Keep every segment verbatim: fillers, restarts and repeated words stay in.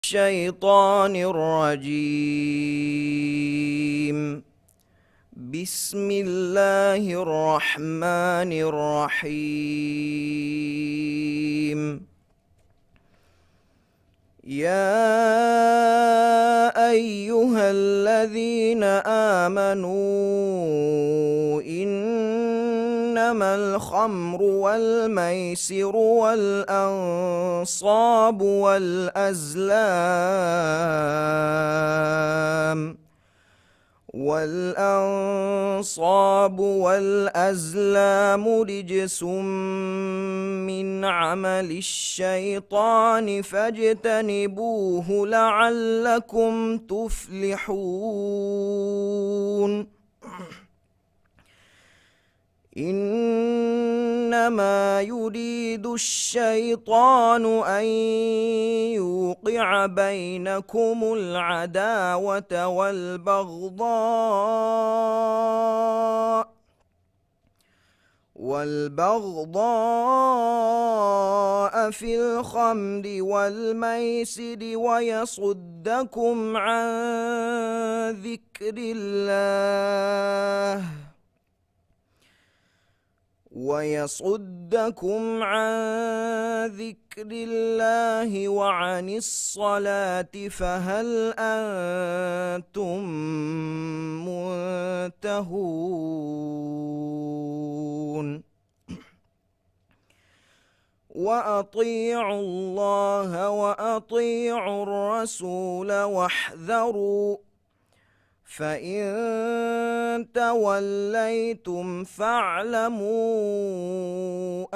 الشيطان الرجيم. بسم الله الرحمن الرحيم. يا أيها الذين آمنوا إنما الخمر والميسر والأنصاب والأزلام والأنصاب والأزلام رجس من عمل الشيطان فاجتنبوه لعلكم تفلحون. إنما يريد الشيطان أن يوقع بينكم العداوة والبغضاء والبغضاء في الخمر والميسر ويصدكم عن ذكر الله ويصدكم عن ذكر الله وعن الصلاة فهل أنتم منتهون. وأطيعوا الله وأطيعوا الرسول واحذروا، فإن توليتم فاعلموا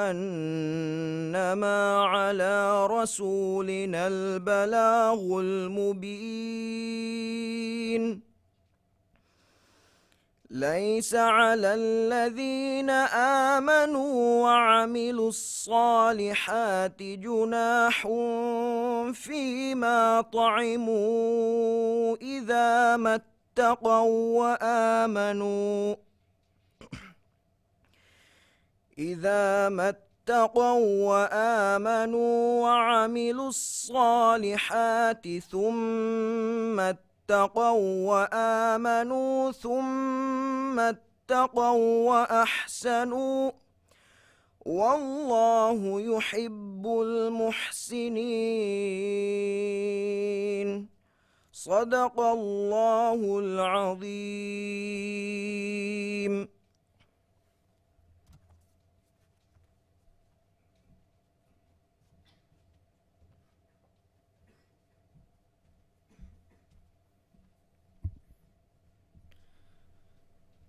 أنما على رسولنا البلاغ المبين. ليس على الذين آمنوا وعملوا الصالحات جناح فيما طعموا إذا ما اتقوا وآمنوا إذا ما اتقوا وآمنوا وعملوا الصالحات ثم اتقوا وآمنوا ثم اتقوا وأحسنوا والله يحب المحسنين. صدق الله العظيم.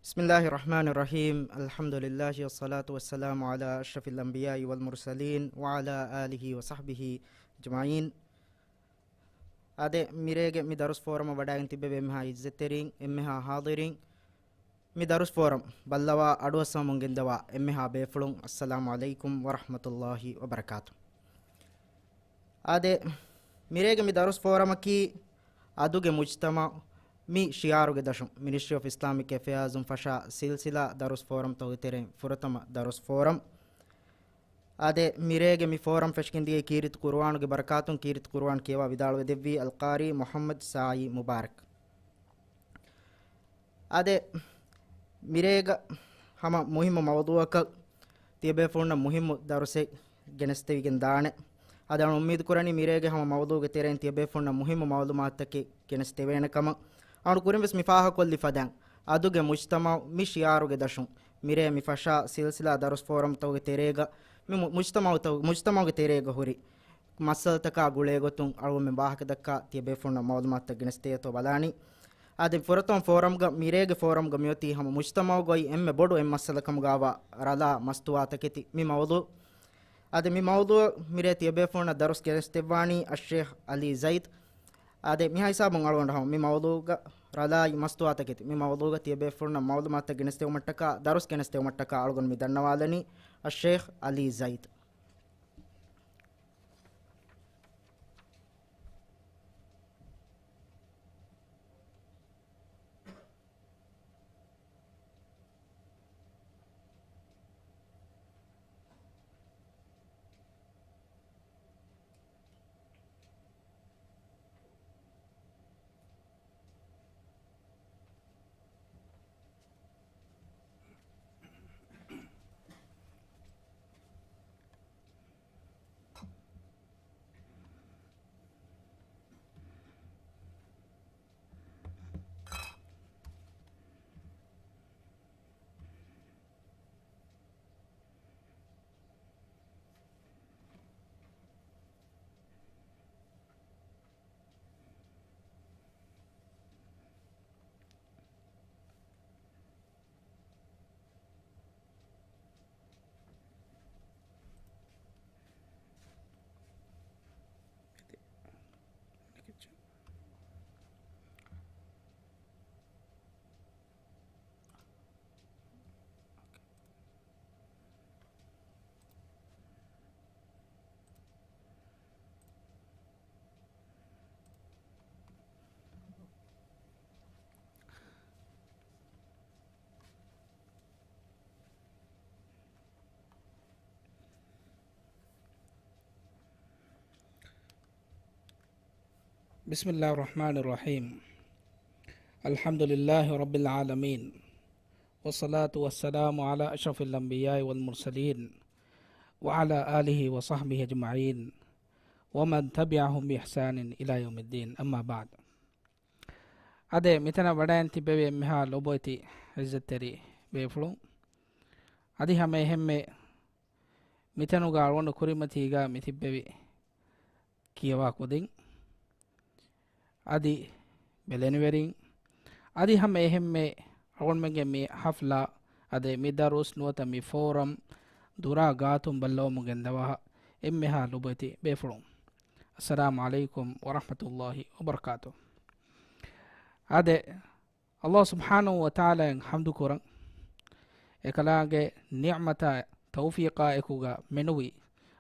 بسم الله الرحمن الرحيم. الحمد لله والصلاة والسلام على أشرف الأنبياء والمرسلين وعلى آله وصحبه أجمعين. އާދެ، މިރޭގެ މި ދަރުސް ފޯރަމަށް ވަޑައިގެން ތިއްބެވި އެންމެހާ އިއްޒަތްތެރިން، އެންމެހާ ޙާޟިރީން، މި ދަރުސް ފޯރަމް ބައްލަވާ އަޑުއައްސަވަމުން ގެންދަވާ އެންމެހާ ބޭފުޅުން، އައްސަލާމު ޢަލައިކުމް ވަރަޙްމަތުﷲި ވަބަރަކާތު. އާދެ، މިރޭގެ މި ދަރުސް ފޯރަމަކީ އަދުގެ މުޖްތަމަޢު މި ޝިޢާރުގެ ދަށުން، މިނިސްޓްރީ އޮފް އިސްލާމިކް އެފެއާޒުން ފަށާ ސިލްސިލާ ދަރުސް ފޯރަމްތަކުގެ ތެރެއިން ފުރަތަމަ ދަރުސް ފޯރަމް. އާދެ، މިރޭގެ މި ފޯރަމް ފެށިގެންދިޔައީ ކީރިތި ޤުރުއާނުގެ ބަރަކާތުން. ކީރިތި ޤުރުއާން ކިޔަވާ ވިދާޅުވެދެއްވީ އަލްޤާރީ މުޙައްމަދު ސާޢީ މުބާރަކް. އާދެ، މިރޭގަ ހަމަ މުހިއްމު މައުޟޫޢަކަށް ތިޔަބޭފުޅުންނަށް މުހިއްމު ދަރުސެއް ގެނެސްދެވިގެން ދާނެ. އަދި އަޅު އުއްމީދު ކުރަނީ މިރޭގެ ހަމަ މައުޟޫޢުގެ ތެރެއިން ތިޔަބޭފުޅުންނަށް މުހިއްމު މައުލޫމާތުތަކެއް ގެނެސްދެވޭނެ ކަމަށް. އަޅު ކުރިން ވެސް މި ފާހަގަކޮށްލި ފަދައިން، އަދުގެ މުޖްތަމަޢު މި ޝިޢާރުގެ ދަށުން މިރޭ މި ފަށާ ސިލްސިލާ ދަރުސް ފޯރަމްތަކުގެ ތެރޭގަ މި މު-، މުޖްތަމަޢުތައް-، މުޖްތަމަޢުގެ ތެރޭގަ ހުރި މައްސަލަތަކާ ގުޅޭގޮތުން އަޅުގަނޑުމެން ވާހަކަދައްކާ ތިޔަބޭފުޅުންނަށް މައުލޫމާތުތައް ގެނެސްދޭތޯ ބަލާނީ. އާދެ، ފުރަތަމަ ފޯރަމްގަ މިރޭގެ ފޯރަމްގަ މިއޮތީ ހަމަ މުޖްތަމަޢުގައި އެންމެ ބޮޑު އެއް މައްސަލަ ކަމުގައިވާ ރަލާ މަސްތުވާތަކެތި މި މައުޟޫޢު. އާދެ، މި މައުޟޫޢަށް މިރޭ ތިޔަބޭފުޅުންނަށް ދަރުސް ގެނެސްދެއްވާނީ އައްޝޭޚް ޢަލީ ޒައިދް. އާދެ، މިހާ ހިސާބުން އަޅުގަނޑު ހަމަ މި މައުޟޫޢުގަ ރަލާއި މަސްތުވާތަކެތި މި މައުޟޫޢުގަ ތިޔަބޭފުޅުންނަށް މައުލޫމާތުތައް ގެނެސްދެވުމަށްޓަކާ، ދަރުސް ގެނެސްދެވުމަށްޓަކާ އަޅުގަނޑު މި ދަންނަވާލަނީ އައްޝޭޚް ޢަލީ ޒައިދް. بسم الله الرحمن الرحيم. الحمد لله رب العالمين. والصلاة والسلام على أشرف الأنبياء والمرسلين. وعلى آله وصحبه أجمعين. ومن تبعهم بإحسان إلى يوم الدين. أما بعد. އާދެ، މިތަނަށް ވަޑައިން ތިއްބެވި އެންމެހާ ލޮބުވެތި އިއްޒަތްތެރި ބޭފުޅުން. އަދި ހަމަ އެހެންމެ މިތަނުގަ އަޅުގަނޑު ކުރިމަތީގަ މި ތިއްބެވި ކިޔަވާ ކުދިން. އަދި ބެލެނިވެރިން. އަދި ހަމަ އެހެންމެ އަޅުގަނޑުމެންގެ މި ހަފްލާ، އާދެ، މި ދަރުސް ނުވަތަ މި ފޯރަމް ދުރާ ގާތުން ބައްލަވަމުން ގެންދަވާ އެންމެހާ ލޮބުވެތި ބޭފުޅުން. އައްސަލާމު ޢަލައިކުމް ވަރަޙްމަތުﷲި ވަބަރަކާތުހު. އާދެ، ﷲ ސުބްޙާނަހޫ ވަތަޢާލާއަށް ޙަމްދު ކުރަން. އެކަލާނގެ ނިޢުމަތާ ތައުފީޤާ އެކުގަ މެނުވީ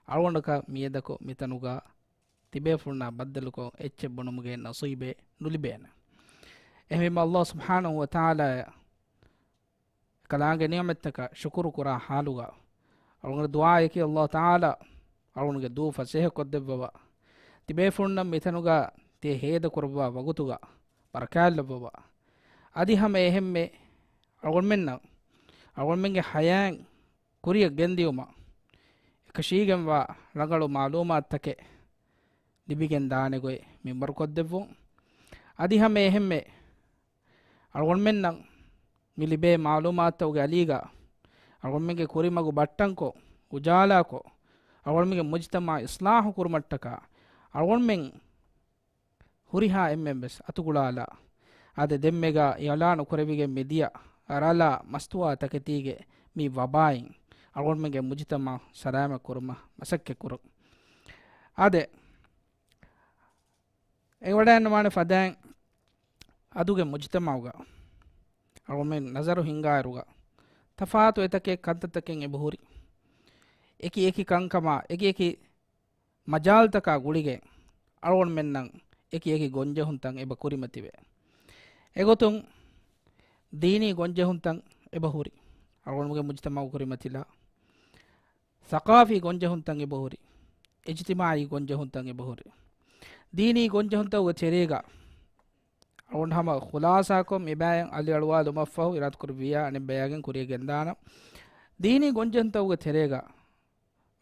އަޅުގަނޑަކަށް މިއަދަކު މިތަނުގަ ތިބޭފުޅުންނާ ބައްދަލުކޮށް އެއްޗެއް ބުނުމުގެ ނަޞީބެއް ނުލިބޭނެ. އެހެންވީމަ ﷲ ސުބްޙާނަހޫ ވަތަޢާލާއަށް ކަލާނގެ ނިޢުމަތްތަކަށް ޝުކުރު ކުރާ ޙާލުގަ އަޅުގަނޑު ދުޢާއަކީ ﷲ ތަޢާލާ އަޅުގަނޑުގެ ދޫ ފަސޭހަ ކޮށްދެއްވަވާ. ތިބޭފުޅުންނަށް މިތަނުގަ ތިޔަ ހޭދަ ކުރައްވާ ވަގުތުގަ ބަރަކާތް ލައްވަވާ. އަދި ހަމަ އެހެންމެ އަޅުގަނޑުމެންނަށް އަޅުގަނޑުމެންގެ ޙަޔާތް ކުރިއަށް ގެންދިޔުމަށް އެކަށީގެންވާ ރަނގަޅު މަޢުލޫމާތުތަކެއް ލިބިގެން ދާނެ ގޮތް މިންވަރު ކޮށްދެއްވުން. އަދި ހަމަ އެހެންމެ އަޅުގަނޑުމެންނަށް މި ލިބޭ މަޢުލޫމާތުތަކުގެ އަލީގަ އަޅުގަނޑުމެންގެ ކުރިމަގު ބައްޓަންކޮށް، އުޖާލާކޮށް، އަޅުގަނޑުމެންގެ މުޖްތަމަޢު އިޞްލާޙު ކުރުމަށްޓަކާ އަޅުގަނޑުމެން ހުރިހާ އެންމެން ވެސް އަތުގުޅާލާ، އާދެ، ދެންމެގަ އިޢުލާނު ކުރެވިގެން މިދިޔަ ރަލާ މަސްތުވާ ތަކެތީގެ މި ވަބާއިން އަޅުގަނޑުމެންގެ މުޖްތަމަޢު ސަލާމަތް ކުރުމަށް މަސައްކަތް ކުރުން. އާދެ، އެ ވަޑައިންނަވާނެ ފަދައިން އަދުގެ މުޖްތަމަޢުގަ އަޅުގަނޑުމެން ނަޒަރު ހިންގާއިރުގަ ތަފާތު އެތަކެއް ކަންތައްތަކެއް އެބަހުރި. އެކި އެކި ކަންކަމާ އެކި އެކި މަޖާލްތަކާ ގުޅިގެން އަޅުގަނޑުމެންނަށް އެކި އެކި ގޮންޖެހުންތައް އެބަ ކުރިމަތިވޭ. އެގޮތުން ދީނީ ގޮންޖެހުންތައް އެބަ ހުރި. އަޅުގަނޑުގެ މުޖްތަމަޢު ކުރިމަތިލާ ސަޤާފީ ގޮންޖެހުންތައް އެބަ ހުރި. އިޖްތިމާޢީ ގޮންޖެހުންތައް އެބަ ހުރި. ދީނީ ގޮންޖެހުންތަކުގެ ތެރޭގަ އަޅުގަނޑު ހަމަ ޚުލާޞާކޮށް މިބައިން އަލިއަޅުވާލުމަށްފަހު އިރާދަކުރެއްވިއްޔާ އަނެއްބަޔާގެން ކުރިއަށް ގެންދާނަން. ދީނީ ގޮންޖެހުންތަކުގެ ތެރޭގަ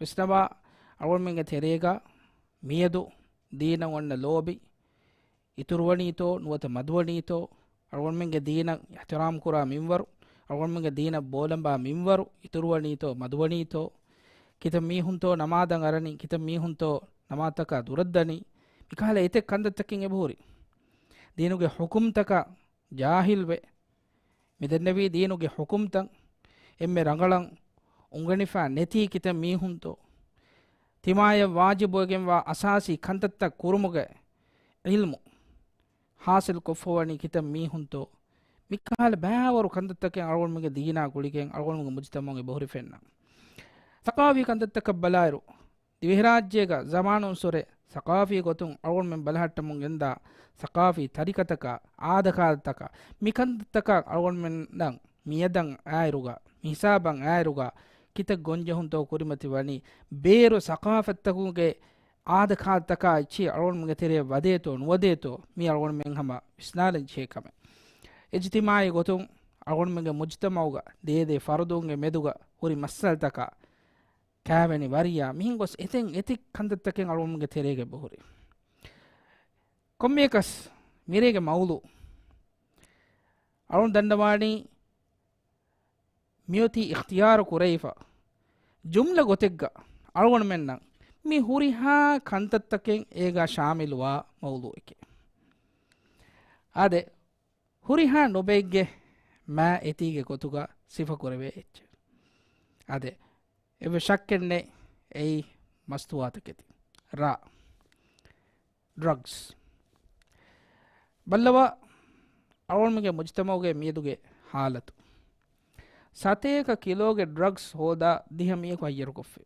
ވިސްނަވާ، އަޅުގަނޑުމެންގެ ތެރޭގަ މިއަދު ދީނަށް އޮންނަ ލޯބި އިތުރުވަނީތޯ ނުވަތަ މަދުވަނީތޯ، އަޅުގަނޑުމެންގެ ދީނަށް އިޙްތިރާމް ކުރާ މިންވަރު، އަޅުގަނޑުމެންގެ ދީނަށް ބޯލަނބާ މިންވަރު އިތުރުވަނީތޯ މަދުވަނީތޯ، ކިތައް މީހުންތޯ ނަމާދަށް އަރަނީ، ކިތައް މީހުންތޯ ނަމާދުތަކާ ދުރަށްދަނީ، މިކަހަލަ އެތެއް ކަންތައްތަކެއް އެބަހުރި. ދީނުގެ ޙުކުމްތަކަށް ޖާހިލްވެ، މިދެންނެވީ ދީނުގެ ޙުކުމްތައް އެންމެ ރަނގަޅަށް އުނގެނިފަ ނެތީ ކިތައް މީހުންތޯ، ތިމާޔަށް ވާޖިބުވެގެންވާ އަސާސީ ކަންތައްތައް ކުރުމުގެ ޢިލްމު ޙާޞިލް ކޮށްފަވަނީ ކިތައް މީހުންތޯ، މިކަހަލަ ބައިވަރު ކަންތައްތަކެއް އަޅުގަނޑުމެންގެ ދީނާ ގުޅިގެން އަޅުގަނޑުމެންގެ މުޖްތަމަޢުގަ އެބަހުރި ފެންނަ. ސަޤާފީ ކަންތައްތަކަށް ބަލާއިރު، ދިވެހިރާއްޖޭގަ ޒަމާނުއްސުރެ ސަޤާފީ ގޮތުން އަޅުގަނޑުމެން ބަލަހައްޓަމުން ގެންދާ ސަޤާފީ ތަރިކަތަކާ، އާދަކާދަތަކާ، މިކަންތައްތަކާ އަޅުގަނޑުމެންނަށް މިއަދަށް އާއިރުގަ، މިހިސާބަށް އާއިރުގަ، ކިތައް ގޮންޖެހުންތޯ ކުރިމަތި ވަނީ، ބޭރު ސަޤާފަތްތަކުގެ އާދަކާދަތަކާ އެއްޗެއް އަޅުގަނޑުމެންގެ ތެރެއަށް ވަދޭތޯ ނުވަދޭތޯ، މީ އަޅުގަނޑުމެން ހަމަ ވިސްނާލަން ޖެހޭ ކަމެއް. އިޖްތިމާޢީ ގޮތުން އަޅުގަނޑުމެންގެ މުޖްތަމަޢުގަ ދޭދޭ ފަރުދުންގެ މެދުގަ ހުރި މައްސަލަތަކާ، ކާވެނި ވަރިޔާ މިހެން ގޮސް އެތެއް އެތި ކަންތައްތަކެއް އަޅުގަނޑުމެންގެ ތެރޭގަ އެބަހުރި. ކޮންމެއަކަސް މިރޭގެ މައުޟޫޢު އަޅުން ދަންނަވާނީ މިއޮތީ އިޚްތިޔާރު ކުރެވިފަ ޖުމްލަ ގޮތެއްގަ އަޅުގަނޑުމެންނަށް މި ހުރިހާ ކަންތައްތަކެއް އޭގަ ޝާމިލުވާ މައުޟޫޢެކޭ. އާދެ، ހުރިހާ ނުބައެއްގެ މާ އެތީގެ ގޮތުގަ ސިފަކުރެވޭ އެއްޗެއް. އާދެ، އެއްވެސް ޝައްކެއް ނެތް އެއީ މަސްތުވާތަކެތި. ރ، ޑްރަގްސް. ބައްލަވާ، އަޅުގަނޑުމެންގެ މުޖްތަމަޢުގެ މިއަދުގެ ޙާލަތު. ސަތޭކަ ކިލޯގެ ޑްރަގްސް ހޯދާ ދިހަ މީހަކު ހައްޔަރުކޮށްފި.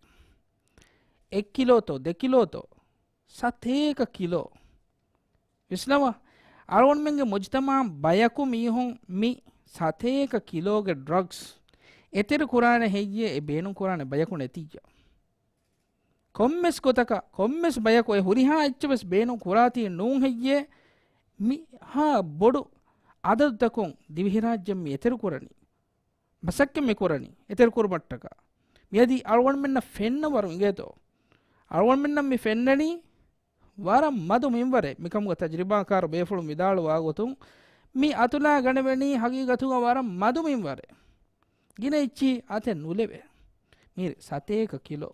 އެއް ކިލޯތޯ، ދެ ކިލޯތޯ، ސަތޭކަ ކިލޯ. ވިސްނަވާ، އަޅުގަނޑުމެންގެ މުޖްތަމަޢަށް ބަޔަކު މީހުން މި ސަތޭކަ ކިލޯގެ ޑްރަގްސް އެތެރެ ކުރާނެ ހެއްޔޭ އެ ބޭނުން ކުރާނެ ބަޔަކު ނެތިއްޔާ. ކޮންމެސް ގޮތަކަށް ކޮންމެސް ބަޔަކު އެ ހުރިހާ އެއްޗެއް ވެސް ބޭނުން ކުރާތީ ނޫން ހެއްޔޭ؟ މިހާ ބޮޑު އަދަދުތަކުން ދިވެހިރާއްޖެ މި އެތެރެކުރަނީ، މަސައްކަތް މި ކުރަނީ އެތެރެކުރުމަށްޓަކާ. މިއަދި އަޅުގަނޑުމެންނަށް ފެންނަ ވަރު އިނގޭތޯ؟ އަޅުގަނޑުމެންނަށް މި ފެންނަނީ ވަރަށް މަދު މިންވަރެއް. މިކަމުގަ ތަޖްރިބާކާރު ބޭފުޅުން ވިދާޅުވާ ގޮތުން، މި އަތުލާ ގަނެވެނީ ހަގީގަތުގަ ވަރަށް މަދު މިންވަރެއް. ގިނަ އެއްޗިހި އަތެއް ނުލެވޭ. މީރި ސަތޭކަ ކިލޯ،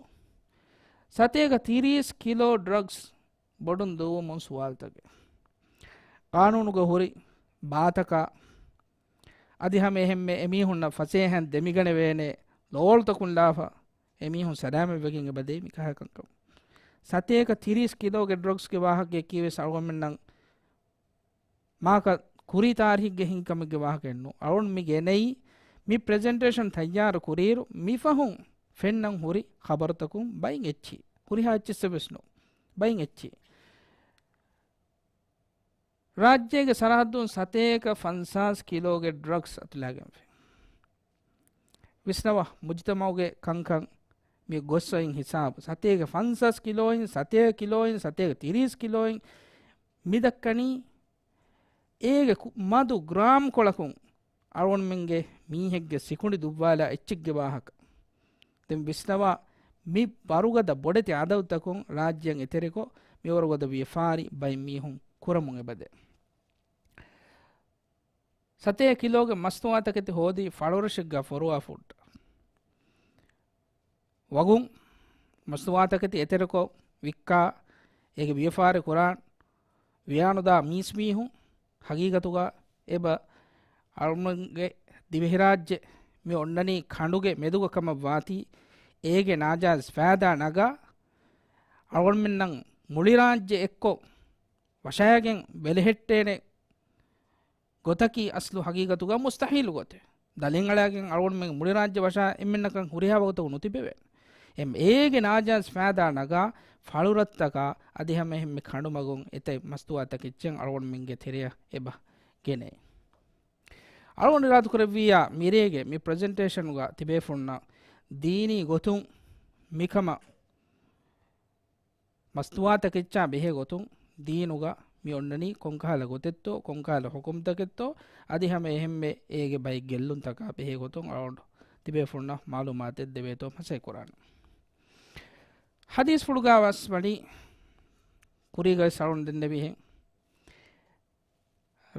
ސަތޭކަ ތިރީސް ކިލޯ ޑްރަގްސް ބޮޑުން ދުއްވަމުން ސުވާލުތަކެއް. ޤާނޫނުގަ ހުރި ބާތަކާ އަދި ހަމަ އެހެންމެ އެމީހުންނަށް ފަސޭހައިން ދެމިގަނެވޭނެ ލޯޅުތަކުން ލާފަ އެމީހުން ސަލާމަތްވެގެން އެބަދޭ މިކަހަލަ ކަންކަމަށް. ސަތޭކަ ތިރީސް ކިލޯގެ ޑްރަގްސްގެ ވާހަކައެއް ކީވެސް އަޅުގަނޑުމެންނަށް މާކަ ކުރީ ތާރީހެއްގެ ހިންކަމެއްގެ ވާހަކައެއް ނޫން. އަޅުން މި ގެނައީ މި ޕްރެޒެންޓޭޝަން ތައްޔާރު ކުރިއިރު މިފަހުން ފެންނަން ހުރި ޚަބަރުތަކުން ބައިން އެއްޗި. ހުރިހާ އެއްޗެއްސެއް ވެސް ނޫން. ބައިން އެއްޗި. ރާއްޖޭގެ ސަރަހައްދުން ސަތޭކަ ފަންސާސް ކިލޯގެ ޑްރަގްސް އަތުލާގެންފި. ވިސްނަވާ، މުޖުތަމަޢުގެ ކަންކަން މި ގޮއްސައިން ހިސާބު. ސަތޭކަ ފަންސާސް ކިލޯއިން، ސަތޭކަ ކިލޯއިން، ސަތޭކަ ތިރީސް ކިލޯއިން މި ދައްކަނީ އޭގެ ކު-، މަދު ގްރާމް ކޮޅަކުން އަޅުގަނޑުމެންގެ މީހެއްގެ ސިކުނޑި ދުއްވާލާ އެއްޗެއްގެ ވާހަކަ. ދެން ވިސްނަވާ، މި ވަރުގަދަ ބޮޑެތި އަދަދުތަކުން ރާއްޖެއަށް އެތެރެކޮށް، މިވަރުގަދަ ވިޔަފާރި ބައެއް މީހުން ކުރަމުން އެބަދޭ. ސަތޭކަ ކިލޯގެ މަސްތުވާތަކެތި ހޯދީ ފަޅުރަށެއްގަ ފޮރުވާ ފުއްޓަށް. ވަގުން މަސްތުވާތަކެތި އެތެރެކޮށް ވިއްކާ، އޭގެ ވިޔަފާރި ކުރާން ވިޔާނުދާ މީސްމީހުން ހަގީގަތުގަ އެބަ އަޅުމެންގެ ދިވެހިރާއްޖެ މި އޮންނަނީ ކަނޑުގެ މެދުގަ ކަމަށް ވާތީ، އޭގެ ނާޖާއިޒް ފައިދާ ނަގާ، އަޅުގަނޑުމެންނަށް މުޅި ރާއްޖެ އެއްކޮށް ވަށާގެން ބެލެހެއްޓޭނެ ގޮތަކީ އަސްލު ހަގީގަތުގަ މުސްތަހީލު ގޮތެއް. ދަލިންއަޅާގެން އަޅުގަނޑުމެން މުޅި ރާއްޖެ ވަށާ އެންމެންނަކަށް ހުރިހާ ވަގުތަކު ނުތިބެވޭނެ. އެމް އޭގެ ނާޖާއިޒް ފައިދާ ނަގާ ފަޅުރަށްތަކާ އަދި ހަމަ އެހެންމެ ކަނޑުމަގުން އެތައް މަސްތުވާތަކެއްޗެއް އަޅުގަނޑުމެންގެ ތެރެއަށް އެބަ ގެނައީ. އަޅުގަނޑު އިރާދަކުރެއްވިއްޔާ މިރޭގެ މި ޕްރެޒެންޓޭޝަނުގަ ތިބޭފުޅުންނަށް ދީނީ ގޮތުން މިކަމަށް މަސްތުވާތަކެއްޗާ ބެހޭ ގޮތުން ދީނުގަ މި އޮންނަނީ ކޮންކަހަލަ ގޮތެއްތޯ، ކޮންކަހަލަ ޙުކުމްތަކެއްތޯ، އަދި ހަމަ އެހެންމެ އޭގެ ބައެއް ގެއްލުންތަކާ ބެހޭ ގޮތުން އަޅުގަނޑު ތިބޭފުޅުންނަށް މަޢުލޫމާތެއް ދެވޭތޯ މަސައްކަތް ކުރާނެ. ޙަދީޘްފުޅުގަ ވެސް ވަނީ ކުރީގަ ވެސް އަޅުގަނޑު ދެންނެވިހެން.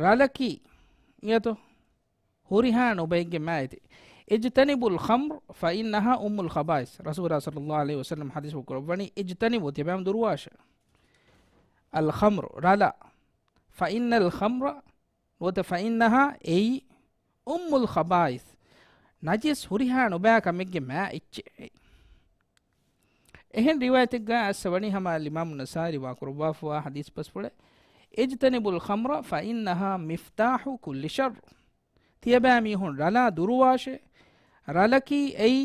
ރަލަކީ އިނގޭތޯ ހުރިހާ ނުބައެއްގެ މާތް. اجتنبوا الخمر فإنها أم الخبائث. ރަސޫލާ ޞައްލައްލާހު ޢަލައިހި ވަސައްލަމް ޙަދީޘް ކުރައްވަނީ، اجتنبوا، ތިޔަބައިމީހުން ދުރުވާށޭ، الخمر، ރަލަ، فإن الخمر، ނުވަތަ فإنها، އެއީ، أم الخبائث، ނަޖިސް ހުރިހާ ނުބައި ކަމެއްގެ މާތް އެއްޗެއް. އެހެން ރިވާޔަތެއްގަ އައިސް ވަނީ ހަމަ އަލްއިމާމު ނަސާއީ ރިވާ ކުރައްވާފަވާ ޙަދީޘް ބަސްފުޅެއް، اجتنبوا الخمر فإنها مفتاح كل شر. ތިޔަބައިމީހުން ރަލާ ދުރުވާށޭ. ރަލަކީ އެއީ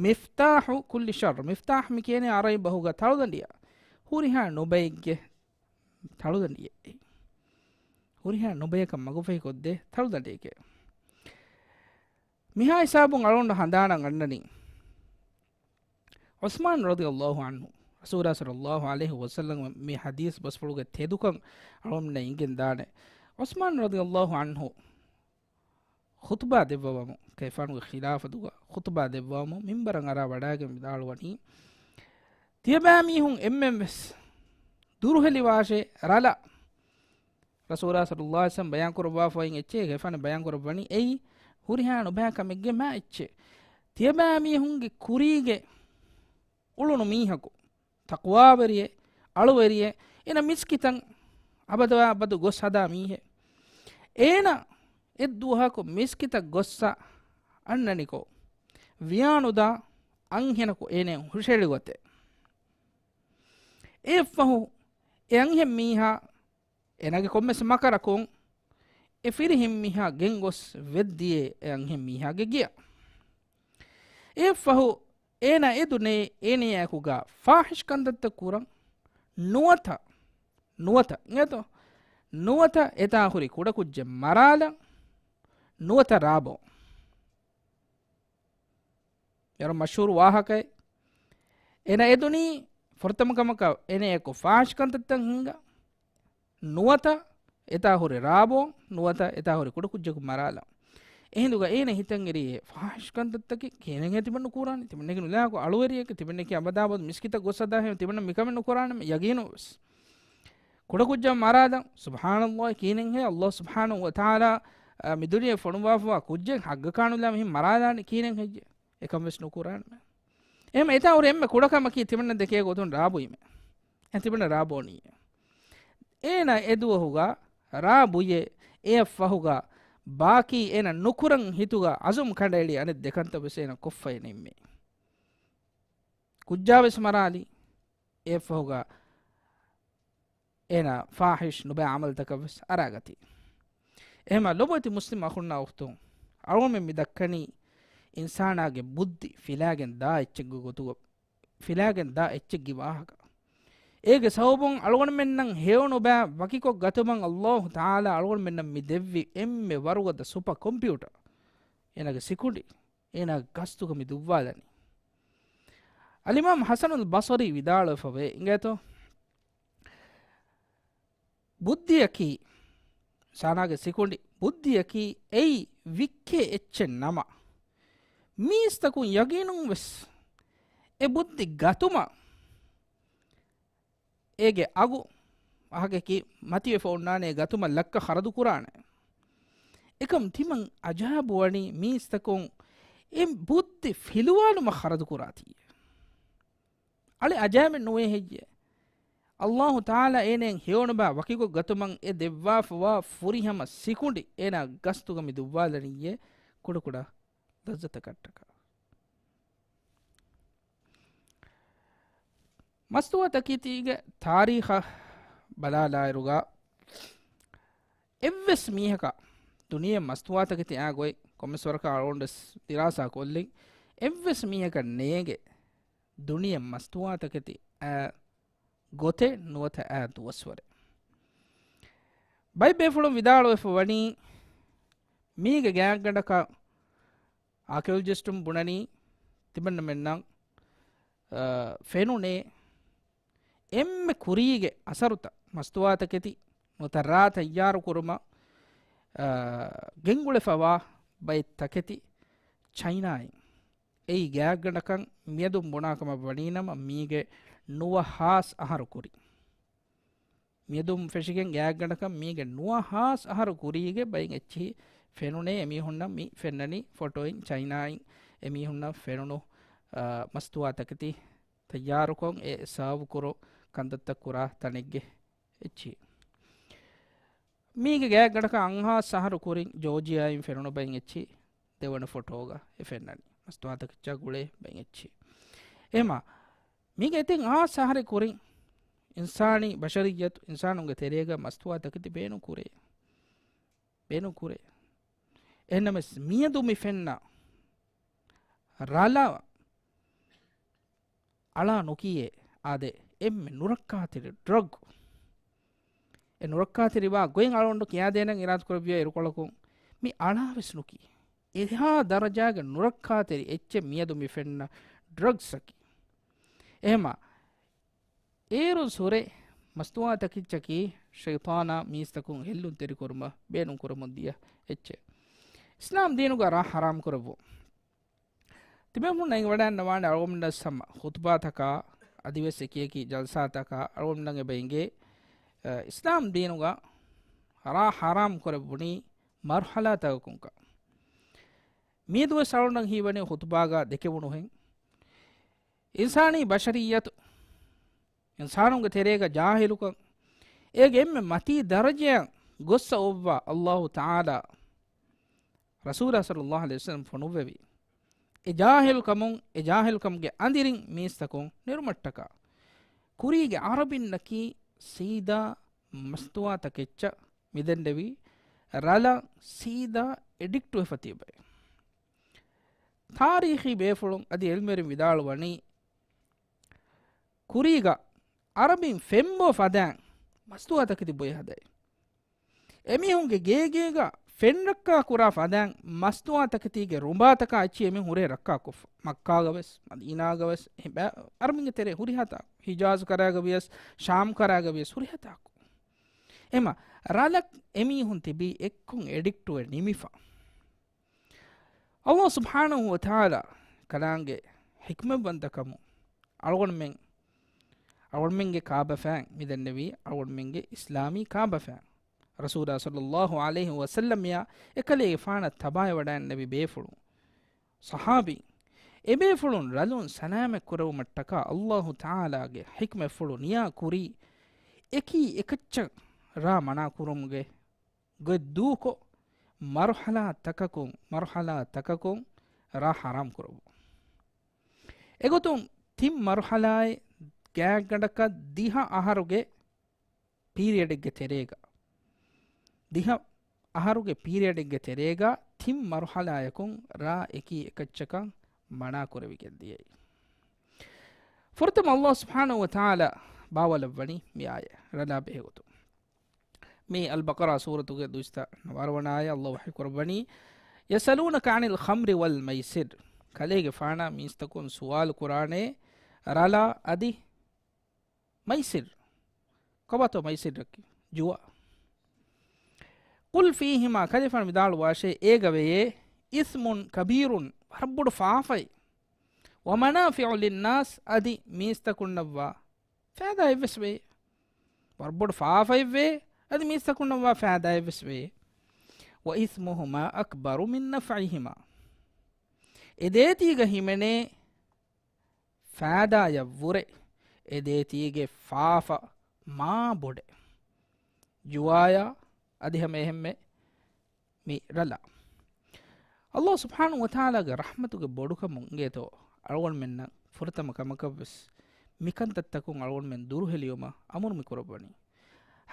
مفتاح كل شر. މިފްތާޙު މި ކިޔޭނެ ޢަރަބި ބަހުގަ ތަޅުދަނޑިއަށް. ހުރިހާ ނުބައެއްގެ ތަޅުދަނޑިއެއް. ހުރިހާ ނުބަޔަކަށް މަގުފަހިކޮށްދޭ ތަޅުދަނޑިއެކޭ. މިހާ ހިސާބުން އަޅުގަނޑު ހަނދާނަށް އަންނަނީ، ޢުސްމާން ރަޟިޔަﷲ ޢަންހު، ރަސޫލާ ޞައްލައްލާހު ޢަލައިހި ވަސައްލަމް މި ޙަދީޘް ބަސްފުޅުގެ ތެދުކަން އަޅުގަނޑުމެންނަށް އިނގެންދާނެ. ޢުސްމާން ރަޟިޔަﷲ ޢަންހު ޚުޠުބާ ދެއްވަވަމު، ކައިފާނުގެ ޚިލާފަތުގަ ޚުޠުބާ ދެއްވަވަމު، މިންބަރަށް އަރާ ވަޑައިގެން ވިދާޅުވަނީ، ތިޔަބައިމީހުން އެންމެން ވެސް ދުރުހެލިވާށޭ ރަލަށް. ރަސޫލާ ޞައްލައްލާހު ޢަލައިހި ވަސައްލަމް ބަޔާން ކުރައްވާފައި އެއްޗެއް ކައިފާނު ބަޔާން ކުރައްވަނީ، އެއީ ހުރިހާ ނުބައި ކަމެއްގެ މާތް އެއްޗެއް. ތިޔަބައިމީހުންގެ ކުރީގެ އުޅުނު މީހަކު، ތަޤްވާވެރިއެއް، އަޅުވެރިއެއް، އޭނަ މިސްކިތަށް އަބަދުވާ އަބަދު ގޮސް ހަދާ މީހެއް. އޭނަ އެއްދުވަހަކު މިސްކިތަށް ގޮއްސަ އަންނަނިކޮށް، ވިޔާނުދާ އަންހެނަކު އޭނަ ހުށަހެޅި ގޮތެއް. އެއަށްފަހު އެ އަންހެން މީހާ އޭނާގެ ކޮންމެސް މަކަރަކުން އެ ފިރިހެން މީހާ ގެންގޮސް ވެއްދިޔޭ އެ އަންހެން މީހާގެ ގެއަށް. އެއަށްފަހު އޭނާ އެދުނޭ އޭނަޔާއެކުގަ ފާޙިޝް ކަންތައްތައް ކުރަން. ނުވަތަ، ނުވަތަ، އިނގޭތޯ؟ ނުވަތަ އެތާ ހުރި ކުޑަކުއްޖެއް މަރާލަން. ނުވަތަ ރާބޯ. އޭރު މަޝްހޫރު ވާހަކައެއް. އޭނަ އެދުނީ ފުރަތަމަ ކަމަކަށް އޭނަ އެކު ފާހިޝް ކަންތައްތައް ހިންގަ، ނުވަތަ އެތާ ހުރި ރާބޯ، ނުވަތަ އެތާ ހުރި ކުޑަކުއްޖަކު މަރާލަ. އެހިނދުގަ އޭނަ ހިތަށް އެރި ފާހިޝް ކަންތައްތަކެއް ކިހިނެއް ތިމަން ނުކުރާނީ؟ ތިމަންނެކި ނުލާކު އަޅުވެރިއެކެ، ތިމަންނެކި އަބަދާބަދު މިސްކިތަށް ގޮސް ހަދާހެން ތިމަންނަ މިކަމެއް ނުކުރާނެ ޔަގީނު ވެސް. ކުޑަކުއްޖާ މަރާލަ، ސުބްޙާނަﷲ ކީނެއްހޭ، ﷲ ސުބްޙާނަހޫ ވަތަޢާލާ، އަ، މި ދުނިޔެ ފޮނުވާފަވާ ކުއްޖެއް ހައްގަކާ ނުލާ މިހިން މަރާލާނެ ކީނެއް ހެއްޔޭ؟ އެކަން ވެސް ނުކުރާނެ. އެހެން އެތާ ހުރި އެންމެ ކުޑަކަމަކީ ތިމަންނަ ދެކޭ ގޮތުން ރާބުއިމެ. އެ ތިމަންނަ ރާބޯނީ. އޭނަ އެދުވަހުގަ ރާބުޔޭ، އެއަށްފަހުގަ ބާކީ އޭނަ ނުކުރަން ހިތުގަ އަޒުމް ކަނޑައެޅި އަނެއް ދެކަންތައް ވެސް އޭނަ ކޮށްފައި ނިންމި. ކުއްޖާ ވެސް މަރާލި. އެއަށްފަހުގަ އޭނަ ފާހިޝް ނުބައި އަމަލުތަކަށް ވެސް އަރާގަތީ. އެހެމަ ލޮބުވެތި މުސްލިމް އަޚުންނާ އުޚްތުން، އަޅުގަނޑުމެން މި ދައްކަނީ އިންސާނާގެ ބުއްދި ފިލާގެން ދާ އެއްޗެއްގެ ގޮތުގަ، ފިލާގެން ދާ އެއްޗެއްގެ ވާހަކަ. އޭގެ ސަބަބުން އަޅުގަނޑުމެންނަށް ހެޔޮނުބައި ވަކިކޮށް ގަތުމަށް ﷲ ތަޢާލާ އަޅުގަނޑުމެންނަށް މި ދެއްވި އެންމެ ވަރުގަދަ ސުޕަ ކޮމްޕިއުޓަ އޭނާގެ ސިކުނޑި އޭނާގެ ގަސްތުގަ މި ދުއްވާލަނީ. އަލްއިމާމް ޙަސަނުލް ބަޞަރީ ވިދާޅުވެފަވޭ އިނގޭތޯ، ބުއްދިއަކީ، އިންސާނާގެ ސިކުނޑި ބުއްދިއަކީ އެއީ ވިއްކޭ އެއްޗެއް ނަމަ، މީސްތަކުން ޔަގީނުން ވެސް އެ ބުއްދި ގަތުމަށް އޭގެ އަގު އަހަކަކީ މަތިވެފަ އޮންނާނެ، ގަތުމަށް ލައްކަ ޚަރަދު ކުރާނެ. އެކަމް ތިމަން އަޖާބު ވަނީ މީސްތަކުން އެ ބުއްދި ފިލުވާލުމަށް ޚަރަދު ކުރާތީ. އަޅެ އަޖާބެއް ނުވޭ ހެއްޔޭ؟ ﷲ ތަޢާލާ އޭނައަށް ހެޔޮނުބައި ވަކިކޮށް ގަތުމަށް އެ ދެއްވާފަވާ ފުރިހަމަ ސިކުނޑި އޭނާ ގަސްތުގަ މި ދުއްވާލަނިއްޔޭ ކުޑަކުޑަ ލައްޒަތަކަށްޓަކާ. މަސްތުވާތަކެތީގެ ތާރީޚަށް ބަލާލާއިރުގަ އެއްވެސް މީހަކަށް ދުނިޔެ މަސްތުވާތަކެތި އާ ގޮތް ކޮންމެސް ވަރަކަށް އަޅުގަނޑު ދިރާސާ ކޮށްލިން، އެއްވެސް މީހަކަށް ނޭނގެ ދުނިޔެ މަސްތުވާތަކެތި އާ ގޮތެއް ނުވަތަ އާ ދުވަސްވަރެއް. ބައެއް ބޭފުޅުން ވިދާޅުވެފަ ވަނީ، މީގެ ގާތްގަނޑަކަށް އާކިއޮލޮޖިސްޓުން ބުނަނީ ތިމަންނަމެންނަށް، އަ، ފެނުނޭ އެންމެ ކުރީގެ އަސަރުތައް މަސްތުވާތަކެތި ނުވަތަ ރާ ތައްޔާރު ކުރުމަށް، އަ، ގެންގުޅެފަވާ ބައެއް ތަކެތި ޗައިނާއިން. އެއީ ގާތްގަނޑަކަށް މިއަދުން ބުނާކަމަށް ވަނީނަމަ މީގެ ނުވަހާސް އަހަރު ކުރިން. މިއަދުން ފެށިގެން ގާތްގަނޑަކަށް މީގެ ނުވަހާސް އަހަރު ކުރީގެ ބައިން އެއްޗިހި ފެނުނޭ އެމީހުންނަށް މި ފެންނަނީ ފޮޓޯއިން ޗައިނާއިން އެމީހުންނަށް ފެނުނު، އާ، މަސްތުވާތަކެތި ތައްޔާރުކޮށް އެ ސާވު ކުރު ކަންތައްތައް ކުރާ ތަނެއްގެ އެއްޗިހި. މީގެ ގާތްގަނޑަކަށް އަށްހާސް އަހަރު ކުރިން ޖޯޖިއާއިން ފެނުނު ބައިން އެއްޗިހި ދެވަނަ ފޮޓޯގަ އެ ފެންނަނީ. މަސްތުވާތަކެއްޗާ ގުޅޭ ބައިން އެއްޗިހި. އެހެމަ މީގެ އެތިން އަށް އަހަރެއް ކުރިން އިންސާނީ ބަޝަރިއްޔަތު އިންސާނުންގެ ތެރޭގަ މަސްތުވާ ތަކެތި ބޭނުން ކުރޭ. ބޭނުން ކުރޭ. އެހެންނަމަވެސް މިއަދު މި ފެންނަ ރަލަށް އަޅާ ނުކިޔޭ އާދެ، އެންމެ ނުރައްކާތެރި ޑްރަގް. އެ ނުރައްކާތެރިވާ ގޮތް އަޅުގަނޑު ކިޔާދޭނަން އިރާދަކުރެއްވިޔާ އިރުކޮޅަކުން މި އަޅާވެސް ނުކި. އެހާ ދަރަޖާގެ ނުރައްކާތެރި އެއްޗެއް މިއަދު މި ފެންނަ ޑްރަގްސްއަކީ. އެހެމަ އޭރުން ސުރެ މަސްތުވާ ތަކެއްޗަކީ ޝައިޠާނާ މީސްތަކުން ހެއްލުންތެރިކުރުމަށް ބޭނުންކުރަމުން ދިޔަ އެއްޗެއް. އިސްލާމް ދީނުގަ ރާ ޙަރާމް ކުރެއްވުން. ތިމަންމުން އެނގިވަޑައިންނަވާނެ އަޅުގަނޑުމެންނަށް ހަމަ ޚުތުބާތަކާ އަދިވެސް އެކިއެކި ޖަލްސާތަކާ އަޅުގަނޑުމެން އެބަ އިނގޭ، އަ، އިސްލާމް ދީނުގަ ރާ ޙަރާމް ކުރެއްވުނީ މަރުޙަލާތަކަކުންކަން. މިއަދުވެސް އަޅުގަނޑަށް ހީވަނީ ޚުތުބާގަ ދެކެވުނުހެން. އިންސާނީ ބަޝަރިއްޔަތު، އިންސާނުންގެ ތެރޭގަ ޖާހިލުކަން، އޭގެ އެންމެ މަތީ ދަރަޖައަށް ގޮއްސަ އޮއްވާ ﷲ ތަޢާލާ ރަސޫލާ ޞައްލައްލާހު ޢަލައިހި ވަސައްލަމަ ފޮނުއްވެވި. އެ ޖާހިލުކަމުން، އެ ޖާހިލުކަމުގެ އަނދިރިން މީސްތަކުން ނެރުމަށްޓަކާ، ކުރީގެ ޢަރަބިންނަކީ ސީދާ މަސްތުވާ ތަކެއްޗަށް މިދެންނެވި ރަލަށް ސީދާ އެޑިކްޓުވެފަ ތިބެ. ތާރީޚީ ބޭފުޅުން އަދި ޢިލްމުވެރިން ވިދާޅުވަނީ، ކުރީގަ ޢަރަބިން ފެންބޯ ފަދައިން މަސްތުވާ ތަކެތި ބޮއެ ހަދައި. އެމީހުންގެ ގޭގޭގަ ފެން ރައްކާ ކުރާ ފަދައިން މަސްތުވާ ތަކެތީގެ ރުނބާތަކާ އެއްޗިހި އެމީހުން ހުރޭ ރައްކާކޮށްފަ. މައްކާގަވެސް، މަދީނާގަވެސް، އެހެން ބައި އަރަބިންގެ ތެރޭ ހުރިހާ ތާކު، ހިޖާޒު ކަރާގަ ވިޔަސް، ޝާމް ކަރާގަ ވިޔަސް ހުރިހާ ތާކު. އެމަ ރަލަށް އެމީހުން ތިބީ އެއްކޮށް އެޑިކްޓުވެ ނިމިފަ. އަލްލާހު ސުބްޙާނަހު ވަތަޢާލާ ކަލާނގެ ޙިކްމަތްވަންތަކަމުން އަޅުގަނޑުމެން، އަޅުގަނޑުމެންގެ ކާބަފައިން މިދެންނެވީ އަޅުގަނޑުމެންގެ އިސްލާމީ ކާބަފައިން. ރަސޫލާ ޞައްލައްލާހު ޢަލައިހި ވަސައްލަމްއާ އެކަލޭގެފާނަށް ތަބާވެވަޑައިންނެވި ބޭފުޅުން. ޞަޙާބީ، އެބޭފުޅުން ރަލުން ސަލާމަތް ކުރެވުމަށްޓަކާ އަލްލާހު ތަޢާލާގެ ޙިކްމަތްފުޅު ނިޔާ ކުރީ، އެކީ އެކައްޗަށް ރާ މަނާ ކުރުމުގެ ގޮތް ދޫކޮށް، މަރުޙަލާ ތަކަކުން، މަރުޙަލާ ތަކަކުން ރާ ޙަރާމް ކުރައްވުން. އެގޮތުން ތިން މަރުޙަލާއެއް ގާތްގަނޑަކަށް ދިހަ އަހަރުގެ ޕީރިއަޑެއްގެ ތެރޭގަ، ދިހަ އަހަރުގެ ޕީރިއަޑެއްގެ ތެރޭގަ ތިން މަރުޙަލާޔަކުން ރާ އެކީ އެކައްޗަކަށް މަނާ ކުރެވިގެން ދިޔައީ. ފުރަތަމަ އަލްލާހު ސުބްޙާނަހު ވަތަޢާލާ ބާވަލައްވަނީ މި އާޔަތް ރަލާ ބެހޭގޮތުން. މި އަލްބަޤަރާ ސޫރަތުގެ ދުއިސައްތަ ނަވާރަ ވަނަ އާޔަތް އަލްލާހު ވަޙީ ކުރައްވަނީ، يسألونك عن الخمر والميسر. ކަލޭގެފާނާ މީސްތަކުން ސުވާލު ކުރާނެ ރަލާ އަދި މައިސިރް. ކޮބާތޯ މައިސިއްރަކީ؟ ޖުވާ. قل فيهما، ކަލޭގެފާނު ވިދާޅުވާށޭ، އޭގަ ވެޔޭ، إثم كبير، ވަރަށް ބޮޑު ފާފައެއް، ومنافع للناس، އަދި މީސްތަކުންނަށްވާ ފައިދާއެއްވެސް ވެޔޭ. ވަރަށް ބޮޑު ފާފައެއްވޭ، އަދި މީސްތަކުންނަށްވާ ފައިދާއެއްވެސް ވެޔޭ. وإثمهما أكبر من نفعهما. އެ ދޭތީގަ ހިމެނޭ ފައިދާޔަށްވުރެ އެ ދޭތީގެ ފާފަ މާ ބޮޑެއް. ޖުވާޔާ އަދި ހަމަ އެހެންމެ މި ރަލާ. އަލްލާހު ސުބްޙާނަހު ވަތަޢާލާގެ ރަޙްމަތުގެ ބޮޑުކަމުން އިނގޭތޯ އަޅުގަނޑުމެންނަށް ފުރަތަމަ ކަމަކަށްވެސް މިކަންތައްތަކުން އަޅުގަނޑުމެން ދުރުހެލިވުމަށް އަމުރު މި ކުރައްވަނީ.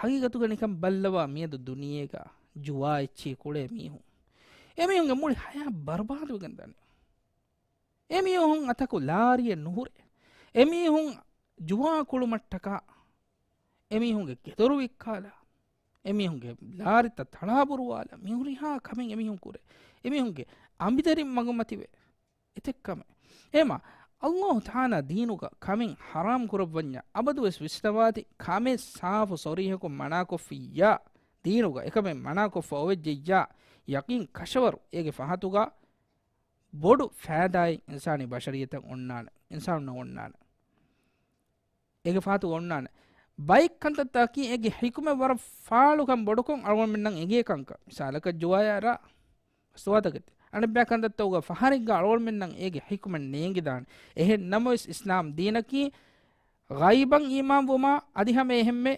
ހަގީގަތުގަ ނިކަން ބައްލަވާ މިއަދު ދުނިޔޭގަ ޖުވާ އެއްޗިހި ކުޅޭ މީހުން، އެމީހުންގެ މުޅި ހަޔާތް ބަރުބާދުވެގެން ދާނެ. އެމީހުން އަތަކު ލާރިއެއް ނުހުރޭ. އެމީހުން ޖުވާ ކުޅުމަށްޓަކާ، އެމީހުންގެ ގެދޮރު ވިއްކާލާ، އެމީހުންގެ ލާރިތައް ތަޅާބުރުވާލާ، މި ހުރިހާ ކަމެއް އެމީހުން ކުރޭ. އެމީހުންގެ އަނބިދަރިން މަގުމަތިވޭ. އެތެއް ކަމެއް. އެހެމަ، އަލްލާހު ތަޢާލާ ދީނުގަ ކަމެއް ޙަރާމް ކުރައްވަންޏާ އަބަދުވެސް ވިސްނަވާތި، ކަމެއް ސާފު ޞަރީޙަކޮށް މަނާކޮށްފިއްޔާ، ދީނުގަ އެކަމެއް މަނާކޮށްފަ އޮވެއްޖެއްޔާ، ޔަޤީން ކަށަވަރު އޭގެ ފަހަތުގަ ބޮޑު ފައިދާއެއް އިންސާނީ ބަޝަރިއްޔަތަށް އޮންނާނެ، އިންސާނުންނަށް އޮންނާނެ. އޭގެ ފަހަތުގަ އޮންނާނެ. ބައެއް ކަންތައްތަކީ އޭގެ ޙިކުމަތް ވަރަށް ފާޅުކަން ބޮޑުކޮށް އަޅުގަނޑުމެންނަށް އެނގޭ ކަންކަން. މިސާލަކަށް ޖުވާޔާ ރާ ސުވާތަކެތި. އަނެއްބައި ކަންތައްތަކުގަ ފަހަރެއްގަ އަޅުގަނޑުމެންނަށް އޭގެ ޙިކުމަތް ނޭނގިދާނެ. އެހެން ނަމަވެސް އިސްލާމް ދީނަކީ ޣައިބަށް އީމާންވުމާ އަދި ހަމަ އެހެންމެ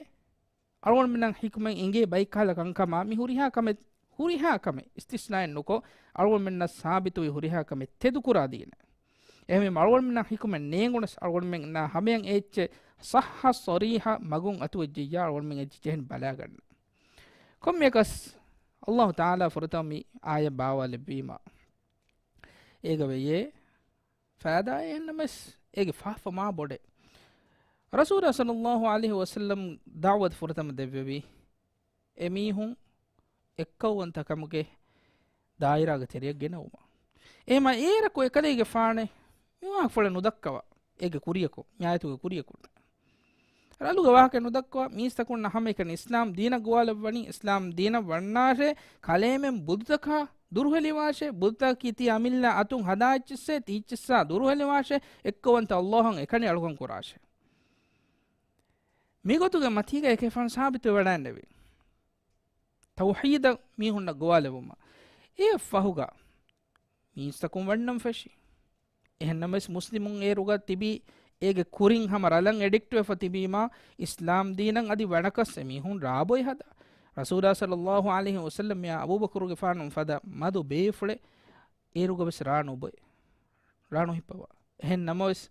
އަޅުގަނޑުމެންނަށް ޙިކުމަތް އެނގޭ ބައެއްކަހަލަ ކަންކަމާ މި ހުރިހާ ކަމެއް، ހުރިހާ ކަމެއް އިސްތިސްނާއެއް ނުކޮށް، އަޅުގަނޑުމެންނަށް ސާބިތުވި ހުރިހާ ކަމެއް ތެދުކުރާ ދީނެއް. އެހެންވީމަ އަޅުގަނޑުމެންނަށް ޙިކުމަތް ނޭނގުނަސް، އަޅުގަނޑުމެންނާ ހަމަޔަށް އެއްޗެއް ޞައްޙަ ޞަރީޙަ މަގުން އަތުވެއްޖެއްޔާ އަޅުގަނޑުމެން އެއްޗެއް ޖެހެން ބަލާގަންނަ. ކޮންމެއަކަސް، އަލްލާހު ތަޢާލާ ފުރަތަމަ މި އާޔަތް ބާވާލެއްވީމަ، އޭގަ ވެޔޭ ފައިދާއެއް ނަމަވެސް އޭގެ ފާފަ މާ ބޮޑެއް. ރަސޫލާ ޞައްލައްލާހު ޢަލައިހި ވަސައްލަމް ދަޢުވަތު ފުރަތަމަ ދެއްވެވީ އެމީހުން އެއްކައުވަންތަކަމުގެ ދާއިރާގެ ތެރެއަށް ގެނައުމަށް. އެހެމަ އޭރަކު އެކަލޭގެފާނެ މި ވާހަކަފުޅެއް ނުދައްކަވާ، އޭގެ ކުރިޔަކު، މި އާޔަތުގެ ކުރިޔަކު. ރަލުގެ ވާހަކަ ނުދައްކަވާ، މީސްތަކުންނަށް ހަމައެކަނި އިސްލާމް ދީނަށް ގޮވާލައްވަނީ، އިސްލާމް ދީނަށް ވަންނާށޭ، ކަލޭމެން ބުދުތަކާ ދުރުހެލިވާށޭ، ބުދުތަކަކީ ތި އަމިއްލަ އަތުން ހަދާ އެއްޗިއްސޭ، ތި އެއްޗިއްސާ ދުރުހެލިވާށޭ، އެއްކައުވަންތަ އަލްލާހަށް އެކަނި އަޅުކަން ކުރާށޭ. މިގޮތުގެ މަތީގަ އެކެފާނު ސާބިތުވެވަޑައިންނެވި ތައުޙީދަށް މީހުންނަށް ގޮވާލެވުމަށް. އެއަށް ފަހުގަ މީސްތަކުން ވަންނަން ފެށި. އެހެންނަމަވެސް މުސްލިމުން އޭރުގަ ތިބީ އޭގެ ކުރިން ހަމަ ރަލަށް އެޑިކްޓްވެފަ ތިބީމާ، އިސްލާމް ދީނަށް އަދި ވަނަކަސް އެމީހުން ރާބޮއި ހަދާ. ރަސޫލާ ޞައްލައްލާހު ޢަލައިހި ވަސައްލަމް އެއާ އަބޫބަކުރުގެފާނު ފަދަ މަދު ބޭފުޅެއް އޭރުގަވެސް ރާ ނުބޮއެ، ރާ ނުހިއްޕަވާ. އެހެން ނަމަވެސް،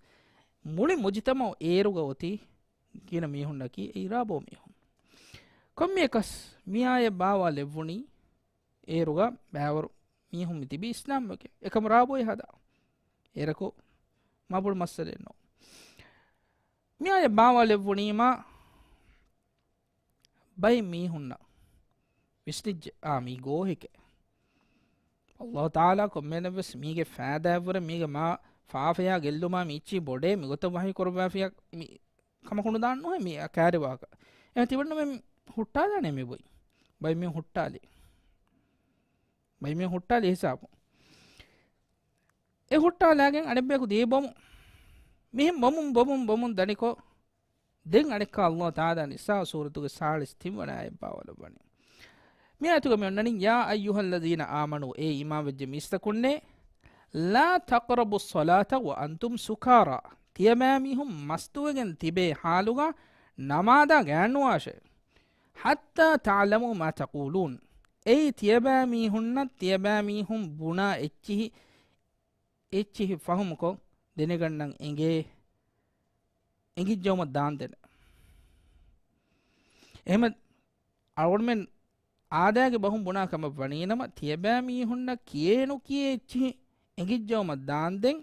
މުޅި މުޖުތަމަޢު އޭރުގަ އޮތީ ގިނަ މީހުންނަކީ އެއީ ރާބޯ މީހުން. ކޮންމެއަކަސް މިއާޔަތް ބާވާލެއްވުނީ އޭރުގަ ބައިވަރު މީހުން މިތިބީ އިސްލާމްވެގެން އެކަމު ރާބޯއެއް ހަދާ. އޭރަކު މާބޮޑު މައްސަލައެއް ނޫން. މިއާޔަތް ބާވާލެއްވުނީމާ ބައެއް މީހުންނަށް ވިސްނިއްޖެ، އާ، މީ ގޯހެކޭ. އައްލާހު ތަޢާލާ ކޮންމެއަކަށްވެސް މީގެ ފައިދާއަށްވުރެ މީގެ މާ ފާފަޔާ ގެއްލުމާ މި އެއްޗިހި ބޮޑޭ މިގޮތަށް ވަޙީ ކުރައްވާފިޔާ މި ކަމަކު ނުދާން ނުހޭ މި ކާރި ވާހަކަ. އެހެން ތިބަންނަމެން ހުއްޓާލާނެ މި ބޮއި. ބައި މި ހުއްޓާލި. ބައި މި ހުއްޓާލި ހިސާބު. އެ ހުއްޓާލާގެން އަނެއްބަޔަކު ދީ ބޮމު. މިހެން ބޮމުން، ބޮމުން، ބޮމުން ދަނިކޮށް، ދެން އަނެއްކާ އައްލާހު ތަޢާލާ ނިސާ ސޫރަތުގެ ސާޅީސް ތިން ވަނަ އާޔަތް ބާވަލައްވަނީ. މި އާޔަތުގަ މި އޮންނަނީ، "يا أيها الذين آمنوا" އޭ އީމާންވެއްޖެ މީސްތަކުންނޭ، "لا تقربوا الصلاة وأنتم سكارى" ތިޔަބައިމީހުން މަސްތުވެގެން ތިބޭ ޙާލުގަ ނަމާދާ ގާތްނުވާށޭ. "حتى تعلموا ما تقولون" އެއީ ތިޔަބައިމީހުންނަށް ތިޔަބައިމީހުން ބުނާ އެއްޗިހި އެއްޗިހި ފަހުމުކޮށް ދެނެގަންނަން އެނގޭ، އެނގިއްޖައުމަށް ދާންދެނެ. އެހެމަ އަޅުގަނޑުމެން އާދައިގެ ބަހުން ބުނާ ކަމަށް ވަނީނަމަ، ތިޔަބައިމީހުންނަށް ކިޔޭނުކިޔޭ އެއްޗިހި އެނގިއްޖައުމަށް ދާންދެން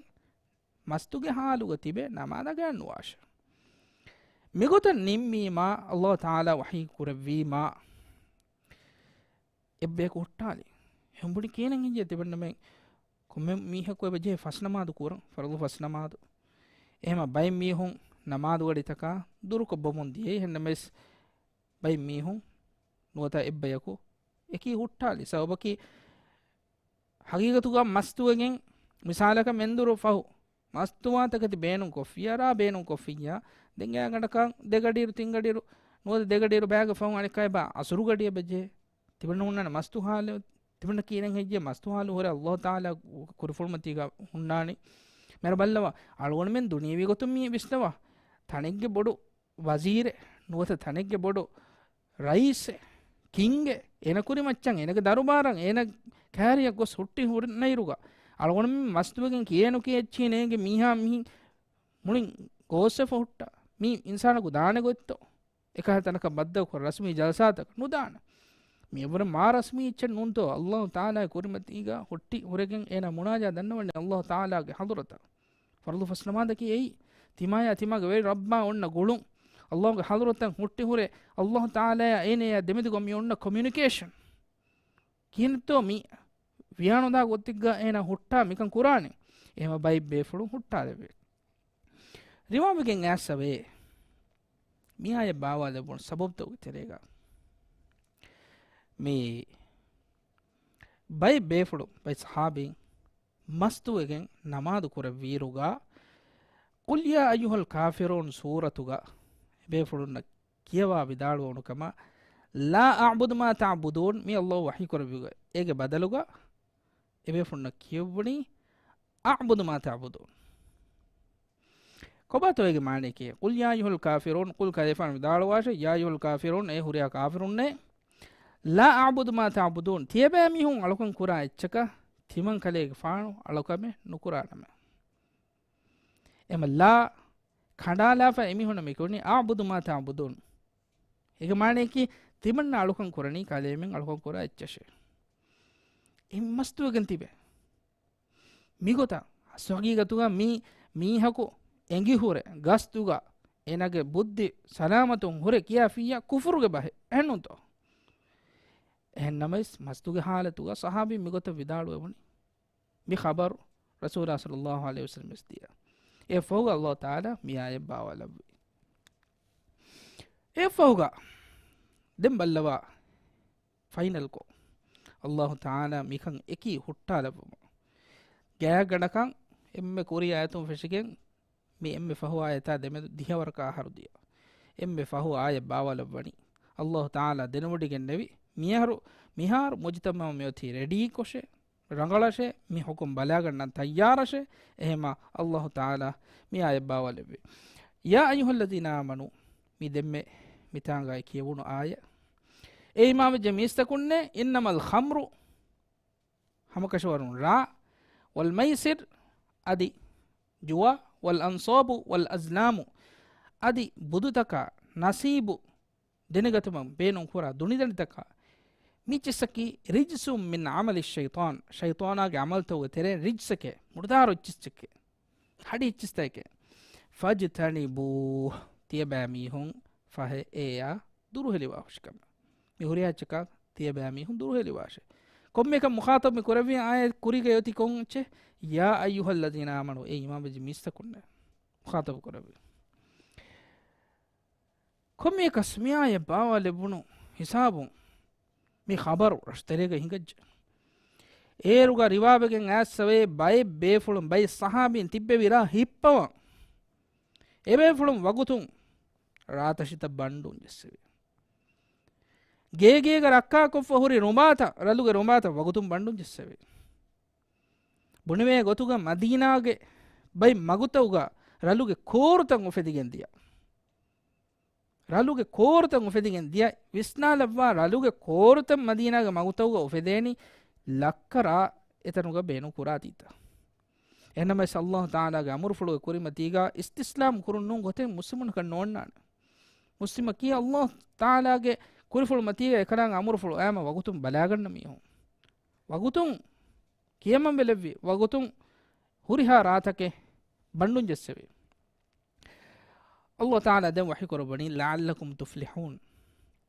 މަސްތުގެ ޙާލުގަ ތިބެ ނަމާދަށް ގާތްނުވާށޭ. މިގޮތަށް ނިންމީމާ، އައްލާހު ތަޢާލާ ވަޙީ ކުރެއްވީމާ، އެއްބަޔަކު ހުއްޓާލި. އެހެން ބުނި ކިޔޭނަން ހެއްޔޭ ތިބަންނަމެން ކޮންމެ މީހަކު އެބަޖެހޭ ފަސް ނަމާދު ކުރަން، ފަރުޟު ފަސް ނަމާދު. އެހެމަ ބައެއް މީހުން ނަމާދު ގަޑިތަކާ ދުރުކޮށް ބޮމުން ދިޔައީ. އެހެންނަމަވެސް ބައެއް މީހުން ނުވަތަ އެއްބަޔަކު އެކީ ހުއްޓާލި. ސަބަބަކީ ހަގީގަތުގަ މަސްތުވެގެން މިސާލަކަށް މެންދުރު ފަހު މަސްތުވާތަކެތި ބޭނުން ކޮށްފިއްޔާ، ރާ ބޭނުން ކޮށްފިއްޔާ، ދެން ގާތްގަނޑަކަށް ދެގަޑިއިރު ތިންގަޑިއިރު ނުވަތަ ދެގަޑިއިރު ބައިގެ ފަހު އަނެއްކާ އެބަ އަސުރު ގަޑިއަށް އެބަޖެހޭ. ތިބަންނަ ހުންނާނެ މަސްތު ޙާލު، ތިބަންނަ ކީނެއް ހެއްޔޭ މަސްތު ޙާލު ހުރެ އައްލާހު ތަޢާލާ ކުރިފުޅުމަތީގަ ހުންނާނީ. މިހާރު ބައްލަވާ، އަޅުގަނޑުމެން ދުނިޔެވީ ގޮތުން މި ވިސްނަވާ. ތަނެއްގެ ބޮޑު ވަޒީރެއް ނުވަތަ ތަނެއްގެ ބޮޑު ރައީސެއް، ކިންގެއް، އޭނަ ކުރިމައްޗަށް އޭނަގެ ދަރުބާރަށް އޭނަ ކައިރިއަށް ގޮސް ހުއްޓި ހުރެންނައިރުގަ، އަޅުގަނޑުމެން މަސްތުވެގެން ކިޔޭނުކިޔޭ އެއްޗިހި ނޭނގެ މީހާ މިހިން މުޅިން ގޯސްވެފަ ހުއްޓާ. މީ އިންސާނަކު ދާނެ ގޮތްތޯ؟ އެކަހަލަ ތަނަކަށް ބައްދަލުކޮށް ރަސްމީ ޖަލްސާތަކަށް ނުދާނެ. މި އެވަރަށް މާ ރަސްމީ އެއްޗެއް ނޫންތޯ؟ އައްލާހު ތަޢާލާގެ ކުރިމަތީގަ ހުއްޓި ހުރެގެން އޭނަ މުނާޖާ ދަންނަވަނީ އައްލާހު ތަޢާލާގެ ޙަޟްރަތަށް. ފަރުޟު ފަސް ނަމާދަކީ އެއީ. ތިމާޔާ ތިމާގެ ވެރި ރައްބާ އޮންނަ ގުޅުން. އައްލާހުގެ ޙަޟްރަތަށް ހުއްޓި ހުރެ، އައްލާހު ތަޢާލާޔާ އޭނަޔާ ދެމެދުގަ މި އޮންނަ ކޮމިއުނިކޭޝަން. ކިހިނެއްތޯ މި ވިޔާނުދާ ގޮތެއްގަ އޭނަ ހުއްޓާ މިކަން ކުރާނީ. އެހެމަ ބައެއް ބޭފުޅުން ހުއްޓާލެވޭ. ރިވާވެގެން އައިސްފަވޭ. މި އާޔަތް ބާވާލެވުނު ސަބަބުތަކުގެ ތެރޭގަ މި ބައެއް ބޭފުޅުން، ބައެއް ޞަޙާބީން މަސްތުވެގެން ނަމާދު ކުރެއްވިއިރުގަ، قل يا أيها الكافرون ސޫރަތުގަ ބޭފުޅުންނަށް ކިޔަވާ ވިދާޅުވުނު ކަމަށް، لا أعبد ما تعبدون މި އައްލާހު ވަޙީ ކުރެއްވި. އޭގެ ބަދަލުގަ އެބޭފުޅުންނަށް ކިޔެވުނީ أعبد ما تعبدون. ކޮބާތޯ އޭގެ މާނައަކީ؟ قل يا أيها الكافرون، قل ކަލޭފާނު ވިދާޅުވާށޭ، يا أيها الكافرون، އޭ ހުރިހާ ކާފިރުންނޭ، لا أعبد ما تعبدون، ތިޔަބައިމީހުން އަޅުކަން ކުރާ އެއްޗަކަށް ތިމަން ކަލޭގެފާނު އަޅުކަމެއް ނުކުރާނަމޭ. އެމަ ލާ ކަނޑާލާފަ އެމީހުންނަށް މިކުރަނީ أعبد ما تعبدون. އޭގެ މާނައަކީ ތިމަންނަ އަޅުކަން ކުރަނީ ކަލޭމެން އަޅުކަން ކުރާ އެއްޗަށޭ. އެ މަސްތުވެގެން ތިބެ. މިގޮތަށް އަސްލު ހަގީގަތުގަ މީ މީހަކު އެނގިހުރެ ގަސްތުގަ އޭނަގެ ބުއްދި ސަލާމަތުން ހުރެ ކިޔާފިއްޔާ ކުފުރުގެ ބަހެއް. އެހެންނޫންތޯ؟ އެހެންނަމަވެސް މަސްތުގެ ޙާލަތުގަ ޞަޙާބީ މިގޮތަށް ވިދާޅުވެވުނީ. މި ޚަބަރު ރަސޫލާ ޞައްލައްލާހު ޢަލައިހި ވަސައްލަމަ ވެސް ދިޔަ. އެ ފަހުގަ އައްލާހު ތަޢާލާ މި އާޔަތް ބާވާލައްވި. އެ ފަހުގަ ދެން ބައްލަވާ ފައިނަލްކޮށް، އައްލާހު ތަޢާލާ މިކަން އެކީ ހުއްޓާލައްވުމަށް. ގާތްގަނޑަކަށް އެންމެ ކުރީ އާޔަތުން ފެށިގެން މި އެންމެ ފަހު އާޔަތާ ދެމެދު ދިހަވަރަކަށް އަހަރު ދިޔަ. އެންމެ ފަހު އާޔަތް ބާވާލައްވަނީ އައްލާހު ތަޢާލާ ދެނެވޮޑިގެންނެވި މިހާރު، މިހާރު މުޖުތަމަޢު މިއޮތީ ރެޑީކޮށޭ، ރަނގަޅަށޭ، މި ޙުކުމް ބަލާގަންނަން ތައްޔާރަށޭ. އެހެމަ އައްލާހު ތަޢާލާ މި އާޔަތް ބާވާލެއްވި. يا أيها الذين آمنوا، މި ދެންމެ މިތާނގައި ކިޔެވުނު އާޔަތް. އޭ އީމާންވެއްޖެ މީސްތަކުންނޭ، إنما الخمر، ހަމަކަށަވަރުން ރާ، والميسر، އަދި ޖުވާ، والأنصاب والأزلام، އަދި ބުދުތަކާ ނަސީބު ދެނެގަތުމަށް ބޭނުން ކުރާ ދުނިދަނޑިތަކާ، މި އެއްޗިއްސަކީ رجس من عمل الشيطان، ޝައިޠާނާގެ ޢަމަލުތަކުގެ ތެރެއިން ރިޖްސެކޭ، މުޑުދާރު އެއްޗިއްސެކޭ، ހަޑި އެއްޗިއްސެކޭ. فاجتنبوه، ތިޔަބައިމީހުން ފަހެ އެއާ ދުރުހެލިވާ ހުށިކަމެއް. މި ހުރިހާ އެއްޗަކާ ތިޔަބައިމީހުން ދުރުހެލިވާށޭ. ކޮންމެއަކަށް މުޚާޠަބު މި ކުރެއްވި އާޔަތް ކުރީގަ އޮތީ ކޮން އެއްޗެއް؟ يا أيها الذين آمنوا، އޭ އީމާންވެއްޖެ މީސްތަކުންނޭ މުޚާޠަބު ކުރެއްވި. ކޮންމެއަކަސް މި އާޔަތް ބާވާލެއްވުނު ހިސާބުން މި ޚަބަރު ރަށުތެރޭގަ ހިނގައްޖެ. އޭރުގަ ރިވާވެގެން އައިސްފަވޭ ބައެއް ބޭފުޅުން، ބައެއް ޞަޙާބީން ތިއްބެވި ރާ ހިއްޕަވަން އެބޭފުޅުން ވަގުތުން ރާތަށިތައް ބަންޑުން ޖެއްސެވި. ގޭގޭގަ ރައްކާކޮށްފަ ހުރި ރުމާތައް، ރަލުގެ ރުމާތައް ވަގުތުން ބަންޑުން ޖެއްސެވި. ބުނެވޭ ގޮތުގަ މަދީނާގެ ބައި މަގުތަކުގަ ރަލުގެ ކޯރުތައް އުފެދިގެން ދިޔަ. ރަލުގެ ކޯރުތައް އުފެދިގެން ދިޔަ. ވިސްނާލައްވާ، ރަލުގެ ކޯރުތައް މަދީނާގެ މަގުތަކުގަ އުފެދޭނީ ލައްކަ ރާ އެތަނުގަ ބޭނުން ކުރާތީތަ؟ އެހެންނަމަވެސް އައްލާހު ތަޢާލާގެ އަމުރުފުޅުގެ ކުރިމަތީގަ އިސްތިސްލާމް ކުރުން ނޫން ގޮތެއް މުސްލިމުންނަކަށް ނޯންނާނެ. މުސްލިމަކީ އައްލާހު ތަޢާލާގެ ކުރިފުޅުމަތީގަ އެކަލާނގެ އަމުރުފުޅު އައިމަ ވަގުތުން ބަލާގަންނަ މީހުން. ވަގުތުން ކިޔަމަންވެލެއްވި، ވަގުތުން ހުރިހާ ރާތަކެއް ބަންޑުން ޖެއްސެވި. އައްލާހު ތަޢާލާ ދެން ވަޙީ ކުރައްވަނީ، لعلكم تفلحون.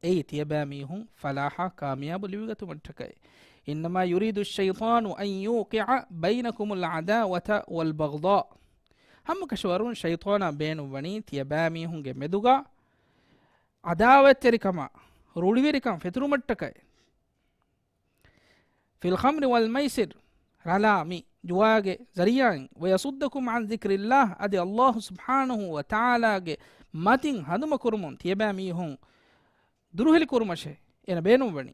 އެއީ ތިޔަބައިމީހުން ފަލާޙާ، ކާމިޔާބު ލިބިގަތުމަށްޓަކައި. إنما يريد الشيطان أن يوقع بينكم العداوة والبغضاء. ހަމަކަށަވަރުން ޝައިޠާނާ ބޭނުންވަނީ ތިޔަބައިމީހުންގެ މެދުގަ ޢަދާވަތްތެރިކަމާ، ރުޅިވެރިކަން ފެތުރުމަށްޓަކައި. في الخمر والميسر، ރަލާ މި ޖުވާގެ ޒަރީޢާއިން، ويصدكم عن ذكر الله، އަދި އައްލާހު ސުބްޙާނަހު ވަތަޢާލާގެ މަތިން ހަނދުމަކުރުމުން ތިޔަބައިމީހުން ދުރުހެލިކުރުމަށޭ އޭނަ ބޭނުންވަނީ.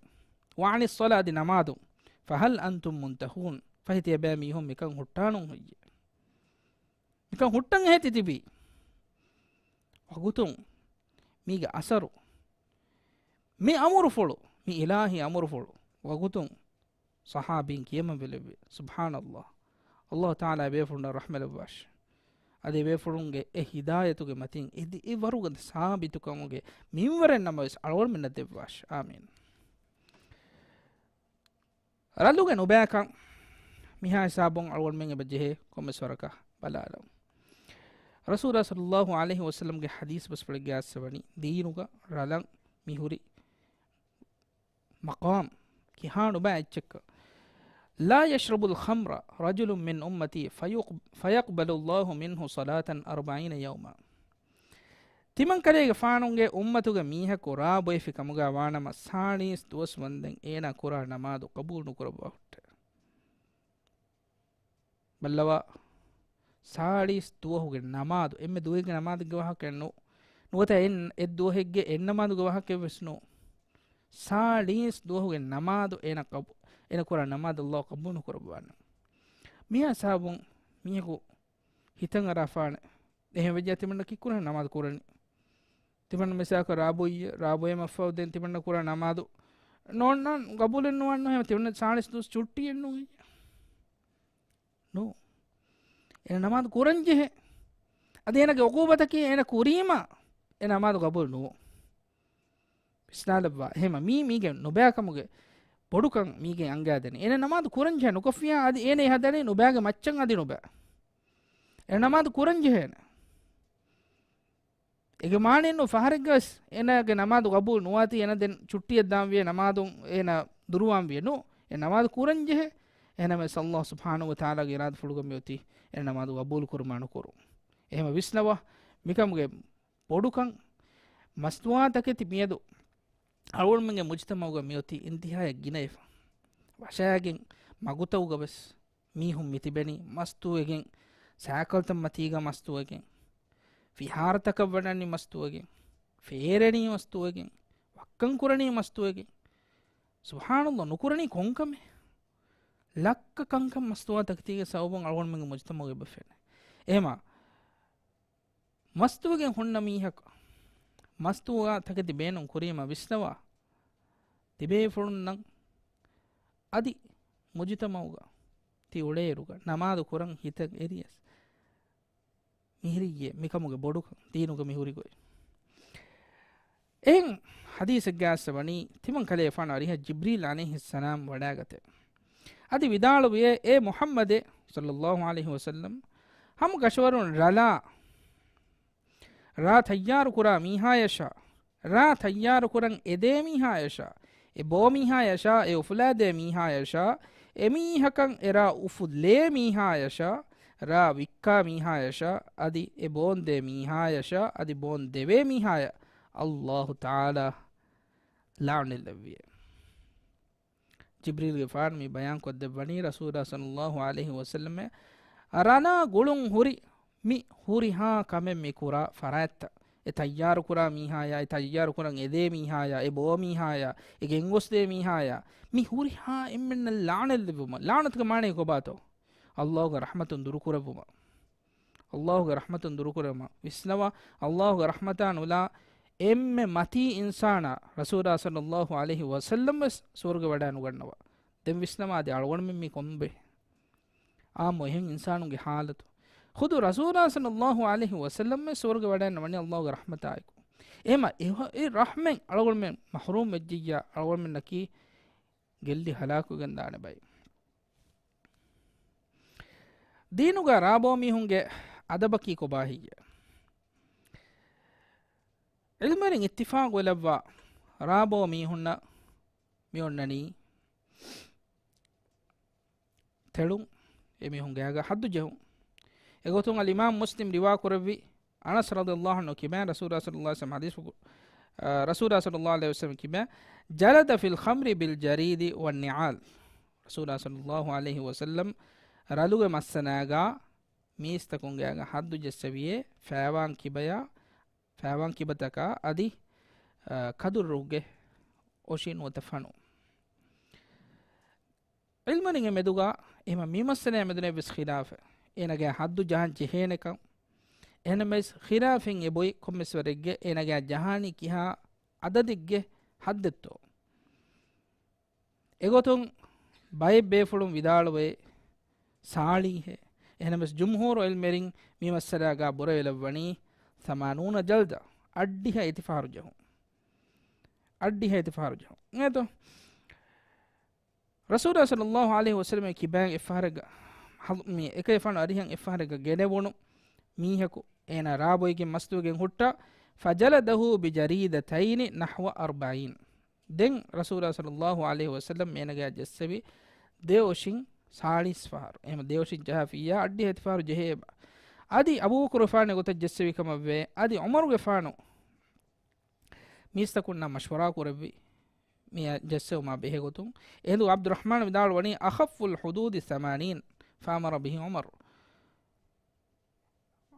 وعن الصلاة، އަދި ނަމާދުން. فهل أنتم منتهون؟ ފަހެ ތިޔަބައިމީހުން މިކަން ހުއްޓާނުން ހުއްޔެ؟ މިކަން ހުއްޓަން އެހެތި ތިބީ. ވަގުތުން މީގެ އަސަރު، މި އަމުރުފުޅު، މި އިލާހީ އަމުރުފުޅު ވަގުތުން ޞަޙާބީން ކިޔަމަންވެލެއްވި. ސުބްޙާނައްލާހް. އައްލާހު ތަޢާލާ އެބޭފުޅުންނަށް ރަޙްމަތް ލައްވާށި. އަދި އެބޭފުޅުންގެ އެ ހިދާޔަތުގެ މަތިން އެދި އެ ވަރުގަދަ ސާބިތުކަމުގެ މިންވަރެއް ނަމަވެސް އަޅުގަނޑުމެންނަށް ދެއްވާށި. އާމީން. ރަލުގެ ނުބައިކަން މިހާ ހިސާބުން އަޅުގަނޑުމެން އެބަ ޖެހޭ ކޮންމެސް ވަރަކަށް ބަލާލަމު. ރަސޫލާ ޞައްލައްލާހު ޢަލައިހި ވަސައްލަމްގެ ޙަދީޘް ބަސްފުޅެއްގައި އައިސްފަވަނީ ދީނުގަ ރަލަށް މިހުރި މަޤާމް ކިހާ ނުބައި އެއްޗެއްކަން. لا يشرب الخمر رجل من أمتي فيق-، فيقبل الله منه صلاة أربعين يوما. ތިމަންކަލޭގެފާނުގެ އުއްމަތުގެ މީހަކު ރާ ބޮއެފި ކަމުގަ ވާނަމަ، ސާޅީސް ދުވަސް ވަންދެން އޭނާ ކުރާ ނަމާދު ޤަބޫލު ނުކުރައްވާ ހުއްޓޭ. ބައްލަވާ، ސާޅީސް ދުވަހުގެ ނަމާދު، އެންމެ ދުވަހެއްގެ ނަމާދެއްގެ ވާހަކައެއް ނޫ. ނުވަތަ އެއް، އެއް ދުވަހެއްގެ އެއް ނަމާދުގެ ވާހަކައެއް ވެސް ނޫ. ސާޅީސް ދުވަހުގެ ނަމާދު އޭނަ ޤަބޫ-، އޭނަ ކުރާ ނަމާދު އައްލާހު ޤަބޫލު ނުކުރައްވާނެ. މިހާ ހިސާބުން މީހަކު ހިތަށް އަރާފާނެ. އެހެން ވެއްޖާ ތިމަންނަ ކީއްކުރަން ނަމާދު ކުރަނީ؟ ތިމަންނަ މިސާލަކަށް ރާ ބޮއްޔަ، ރާ ބޮއެމަށްފަހު ދެން ތިމަންނަ ކުރާ ނަމާދު ނޯންނާން ޤަބޫލެއް ނުވާން ނުހޭ، ތިމަންނަ ސާޅީސް ދުވަސް ޗުއްޓީއެއް ނޫން. ނޫ. އޭނަ ނަމާދު ކުރަން ޖެހޭ. އަދި އޭނަގެ ޢުޤޫބަތަކީ އޭނަ ކުރީމަ އެ ނަމާދު ޤަބޫލު ނުވުން. ވިސްނާލައްވާ. އެހެމަ މީ މީގެ ނުބައިކަމުގެ ބޮޑުކަން މީގެ އަންގާދެނީ. އޭނަ ނަމާދު ކުރަން ޖެހޭ ނުކޮށްފިޔާ އަދި އޭނަ ހަދަނީ ނުބައިގެ މައްޗަށް އަދި ނުބައި. އޭނަ ނަމާދު ކުރަން ޖެހޭނެ. އޭގެ މާނައެއްނު ފަހަރެއްގަވެސް އޭނާގެ ނަމާދު ޤަބޫލު ނުވާތީ އޭނަ ދެން ޗުއްޓިއެއް ދާން ވިޔޭ ނަމާދުން އޭނަ ދުރުވާން ވިޔޭ ނޫ. އޭ ނަމާދު ކުރަން ޖެހޭ. އެހެނަމެސް އައްލާހު ސުބްޙާނަހު ވަ ތަޢާލާގެ އިރާދަފުޅުގަ މިއޮތީ އޭނަ ނަމާދު ޤަބޫލު ކުރުމާ ނުކުރުން. އެހެމަ ވިސްނަވާ މިކަމުގެ ބޮޑުކަން މަސްތުވާ ތަކެތި މިއަދު އަޅުގަނޑުމެންގެ މުޖުތަމަޢުގަ މިއޮތީ އިންތިހާޔަށް ގިނައިފަ. ވަށައިގެން މަގުތައުގަވެސް މީހުން މިތިބެނީ މަސްތުވެގެން، ސައިކަލްތައް މަތީގަ މަސްތުވެގެން، ފިހާރަތަކަށް ވަނަނީ މަސްތުވެގެން، ފޭރެނީ މަސްތުވެގެން، ވައްކަން ކުރަނީ މަސްތުވެގެން. ސުބްޙާނައްލާހް، ނުކުރަނީ ކޮންކަމެއް؟ ލައްކަ ކަންކަން މަސްތުވާ ތަކެތީގެ ސަބަބުން އަޅުގަނޑުމެންގެ މުޖުތަމަޢުގަ އެބަ ފެނޭ. އެހެމަ މަސްތުވެގެން ހުންނަ މީހަކު މަސްތުވާ ތަކެތި ބޭނުން ކުރީމަ ވިސްނަވާ، ތިބޭފުޅުންނަށް އަދި މުޖުތަމަޢުގަ ތި އުޅޭއިރުގަ ނަމާދު ކުރަން ހިތަށް އެރިޔަސް މިހިރިއްޔޭ މިކަމުގެ ބޮޑުކަން ދީނުގަ މި ހުރިގޮތް. އެހެން ޙަދީޘެއްގައި އައިސް ވަނީ، ތިމަން ކަލޭފާނު އަރިހަށް ޖިބްރީލް ޢަލައިހިއްސަލާމް ވަޑައިގަތެ. އަދި ވިދާޅުވިއޭ، އޭ މުޙައްމަދޭ ޞައްލައްލާހު ޢަލައިހި ވަސައްލަމް، ހަމަ ކަށަވަރުން ރަލާ، ރާ ތައްޔާރު ކުރާ މީހާޔަށާ، ރާ ތައްޔާރު ކުރަން އެދޭ މީހާޔަށާ، އެ ބޯ މީހާޔަށާ، އެ އުފުލާދޭ މީހާޔަށާ، އެ މީހަކަށް އެ ރާ އުފުލޭ މީހާޔަށާ، ރާ ވިއްކާ މީހާޔަށާ، އަދި އެ ބޯންދޭ މީހާޔަށާ، އަދި ބޯން ދެވޭ މީހާޔަށް ﷲ ތަޢާލާ ލަޢުނަތްލެއްވިއޭ. ޖިބްރީލްގެފާނު މި ބަޔާންކޮށްދެއްވަނީ ރަސޫލާ ޞައްލައްލާހު ޢަލައިހި ވަސައްލަމަށް ރަނާ ގުޅުން ހުރި މި ހުރިހާ ކަމެއް މި ކުރާ ފަރާތްތައް. އެ ތައްޔާރުކުރާ މީހާޔާ، އެ ތައްޔާރުކުރަން އެދޭ މީހާޔާ، އެ ބޯ މީހާޔާ، އެ ގެންގޮސްދޭ މީހާޔާ، މި ހުރިހާ އެންމެންނަށް ލަޢުނަތްލެއްވުމަށް. ލަޢުނަތުގެ މާނައީ ކޮބާތޯ؟ ﷲގެ ރަޙްމަތުން ދުރުކުރެއްވުމަށް. ﷲގެ ރަޙްމަތުން ދުރުކުރެއްވުމަށް. ވިސްނަވާ، ﷲގެ ރަޙްމަތާ ނުލާ އެންމެ މަތީ އިންސާނާ ރަސޫލާ ޞައްލައްލާހު ޢަލައިހި ވަސައްލަމް ވެސް ސުވަރުގެ ވަޑައިނުގަންނަވާ. ދެން ވިސްނަވާ އަދި އަޅުގަނޑުމެން މީ ކޮންބޭ؟ އާއްމު އެހެން އިންސާނުންގެ ޙާލަތު. ޚުދު ރަސޫލާ ޞައްލައްލާހު ޢަލައިހި ވަސައްލަމް ވެސް ސުވަރުގެ ވަޑައިންނަވަނީ ﷲގެ ރަޙްމަތާއެކު. އެހެމަ އެ، އެ ރަޙްމަތް އަޅުގަނޑުމެން މަޙްރޫމް ވެއްޖިއްޔާ، އަޅުގަނޑުމެންނަކީ ގެއްލި ހަލާކުވެގެން ދާނެ ބައެއް. ދީނުގަ ރާބޯ މީހުންގެ އަދަބަކީ ކޮބާ ހެއްޔޭ؟ ޢިލްމުވެރިން އިއްތިފާޤުވެލައްވާ ރާބޯ މީހުންނަށް މި އޮންނަނީ ތެޅުން، އެމީހުން ގާގަ ޙައްދު ޖެހުން. އެގޮތުން އަލް އިމާމް މުސްލިމް ރިވާ ކުރެއްވި އަނަސް ރަޟިޔައްލާހު ޢަންހު ކިބައިން ރަސޫލާ ޞައްލައްލާހު ޢަލައިހި ވަސައްލަމް ޙަދީޘް، އަ، ރަސޫލާ ޞައްލައްލާހު ޢަލައިހި ވަސައްލަމް ކިބައިން، "ޖަލަދަ ފިލް ޚަމްރި ބިލް ޖަރީދި ވަން ނިޢާލް." ރަސޫލާ ޞައްލައްލާހު ޢަލައިހި ވަސައްލަމް ރަލުގެ މައްސަލާގާ މީސްތަކުން ގާގަ ޙައްދު ޖެއްސެވިއޭ ފައިވާން ކިބަޔާ، ފައިވާން ކިބަތަކާ އަދި، އަ، ކަދުރުގެ އޮށި ނުވަތަ ފަނު. ޢިލްމުވެރިންގެ މެދުގަ އެހެމަ މި މައްސަލައާ މެދުނެއް ވެސް ޚިލާފެއް. އޭނަގެ ޙައްދު ޖަހަން ޖެހޭނެކަން. އެހެނަމެސް ޚިލާފެއް އެބޮތް ކޮންމެސް ވަރެއްގެ އޭނަގެ ޖަހާނީ ކިހާ އަދަދެއްގެ ޙައްދެއްތޯ. އެގޮތުން ބައެއް ބޭފުޅުން ވިދާޅުވޭ ސާޅީހޭ. އެހެނަމެސް ޖުމްހޫރު ޢިލްމުވެރިން މި މައްސަލާގާ ބުރަވެލައްވަނީ ސަމާނޫނަ ޖަލްދަ، އަށްޑިހަ އެތިފަހަރު ޖެހުން. އަށްޑިހަ އެތިފަހަރު ޖެހުން. އެނގޭތޯ؟ ރަސޫލާ ޞައްލައްލާހު ޢަލައިހި ވަސައްލަމް ކިބައިން އެއްފަހަރެއްގަ ޙަލް-، މި އެކައިފާނު އަރިހަށް އެއްފަހަރެއްގަ ގެނެވުނު މީހަކު އޭނާ ރާބޮއިގެން މަސްތުވެގެން ހުއްޓާ، فجلده بجريدتين نحو أربعين. ދެން ރަސޫލާ ޞައްލައްލާހު ޢަލައިހި ވަސައްލަމް އޭނަގާ ޖެއްސެވި ދެއޮށިން ސާޅީސް ފަހަރު. އެހެމަ ދެއޮށިން ޖަހާފިއްޔާ އަށްޑިހަ އެތިފަހަރު ޖެހޭ. އަދި އަބޫބަކުރުފާނެ ގޮތަށް ޖެއްސެވި ކަމަށްވޭ. އަދި ޢުމަރުގެފާނު މީސްތަކުންނާ މަޝްވަރާ ކުރެއްވި މިއަށް ޖެއްސެވުމާ ބެހޭގޮތުން. އެހިނދު ޢަބްދުއްރަޙްމާން ވިދާޅުވަނީ، "أخف الحدود ثمانين، فأمر به عمر."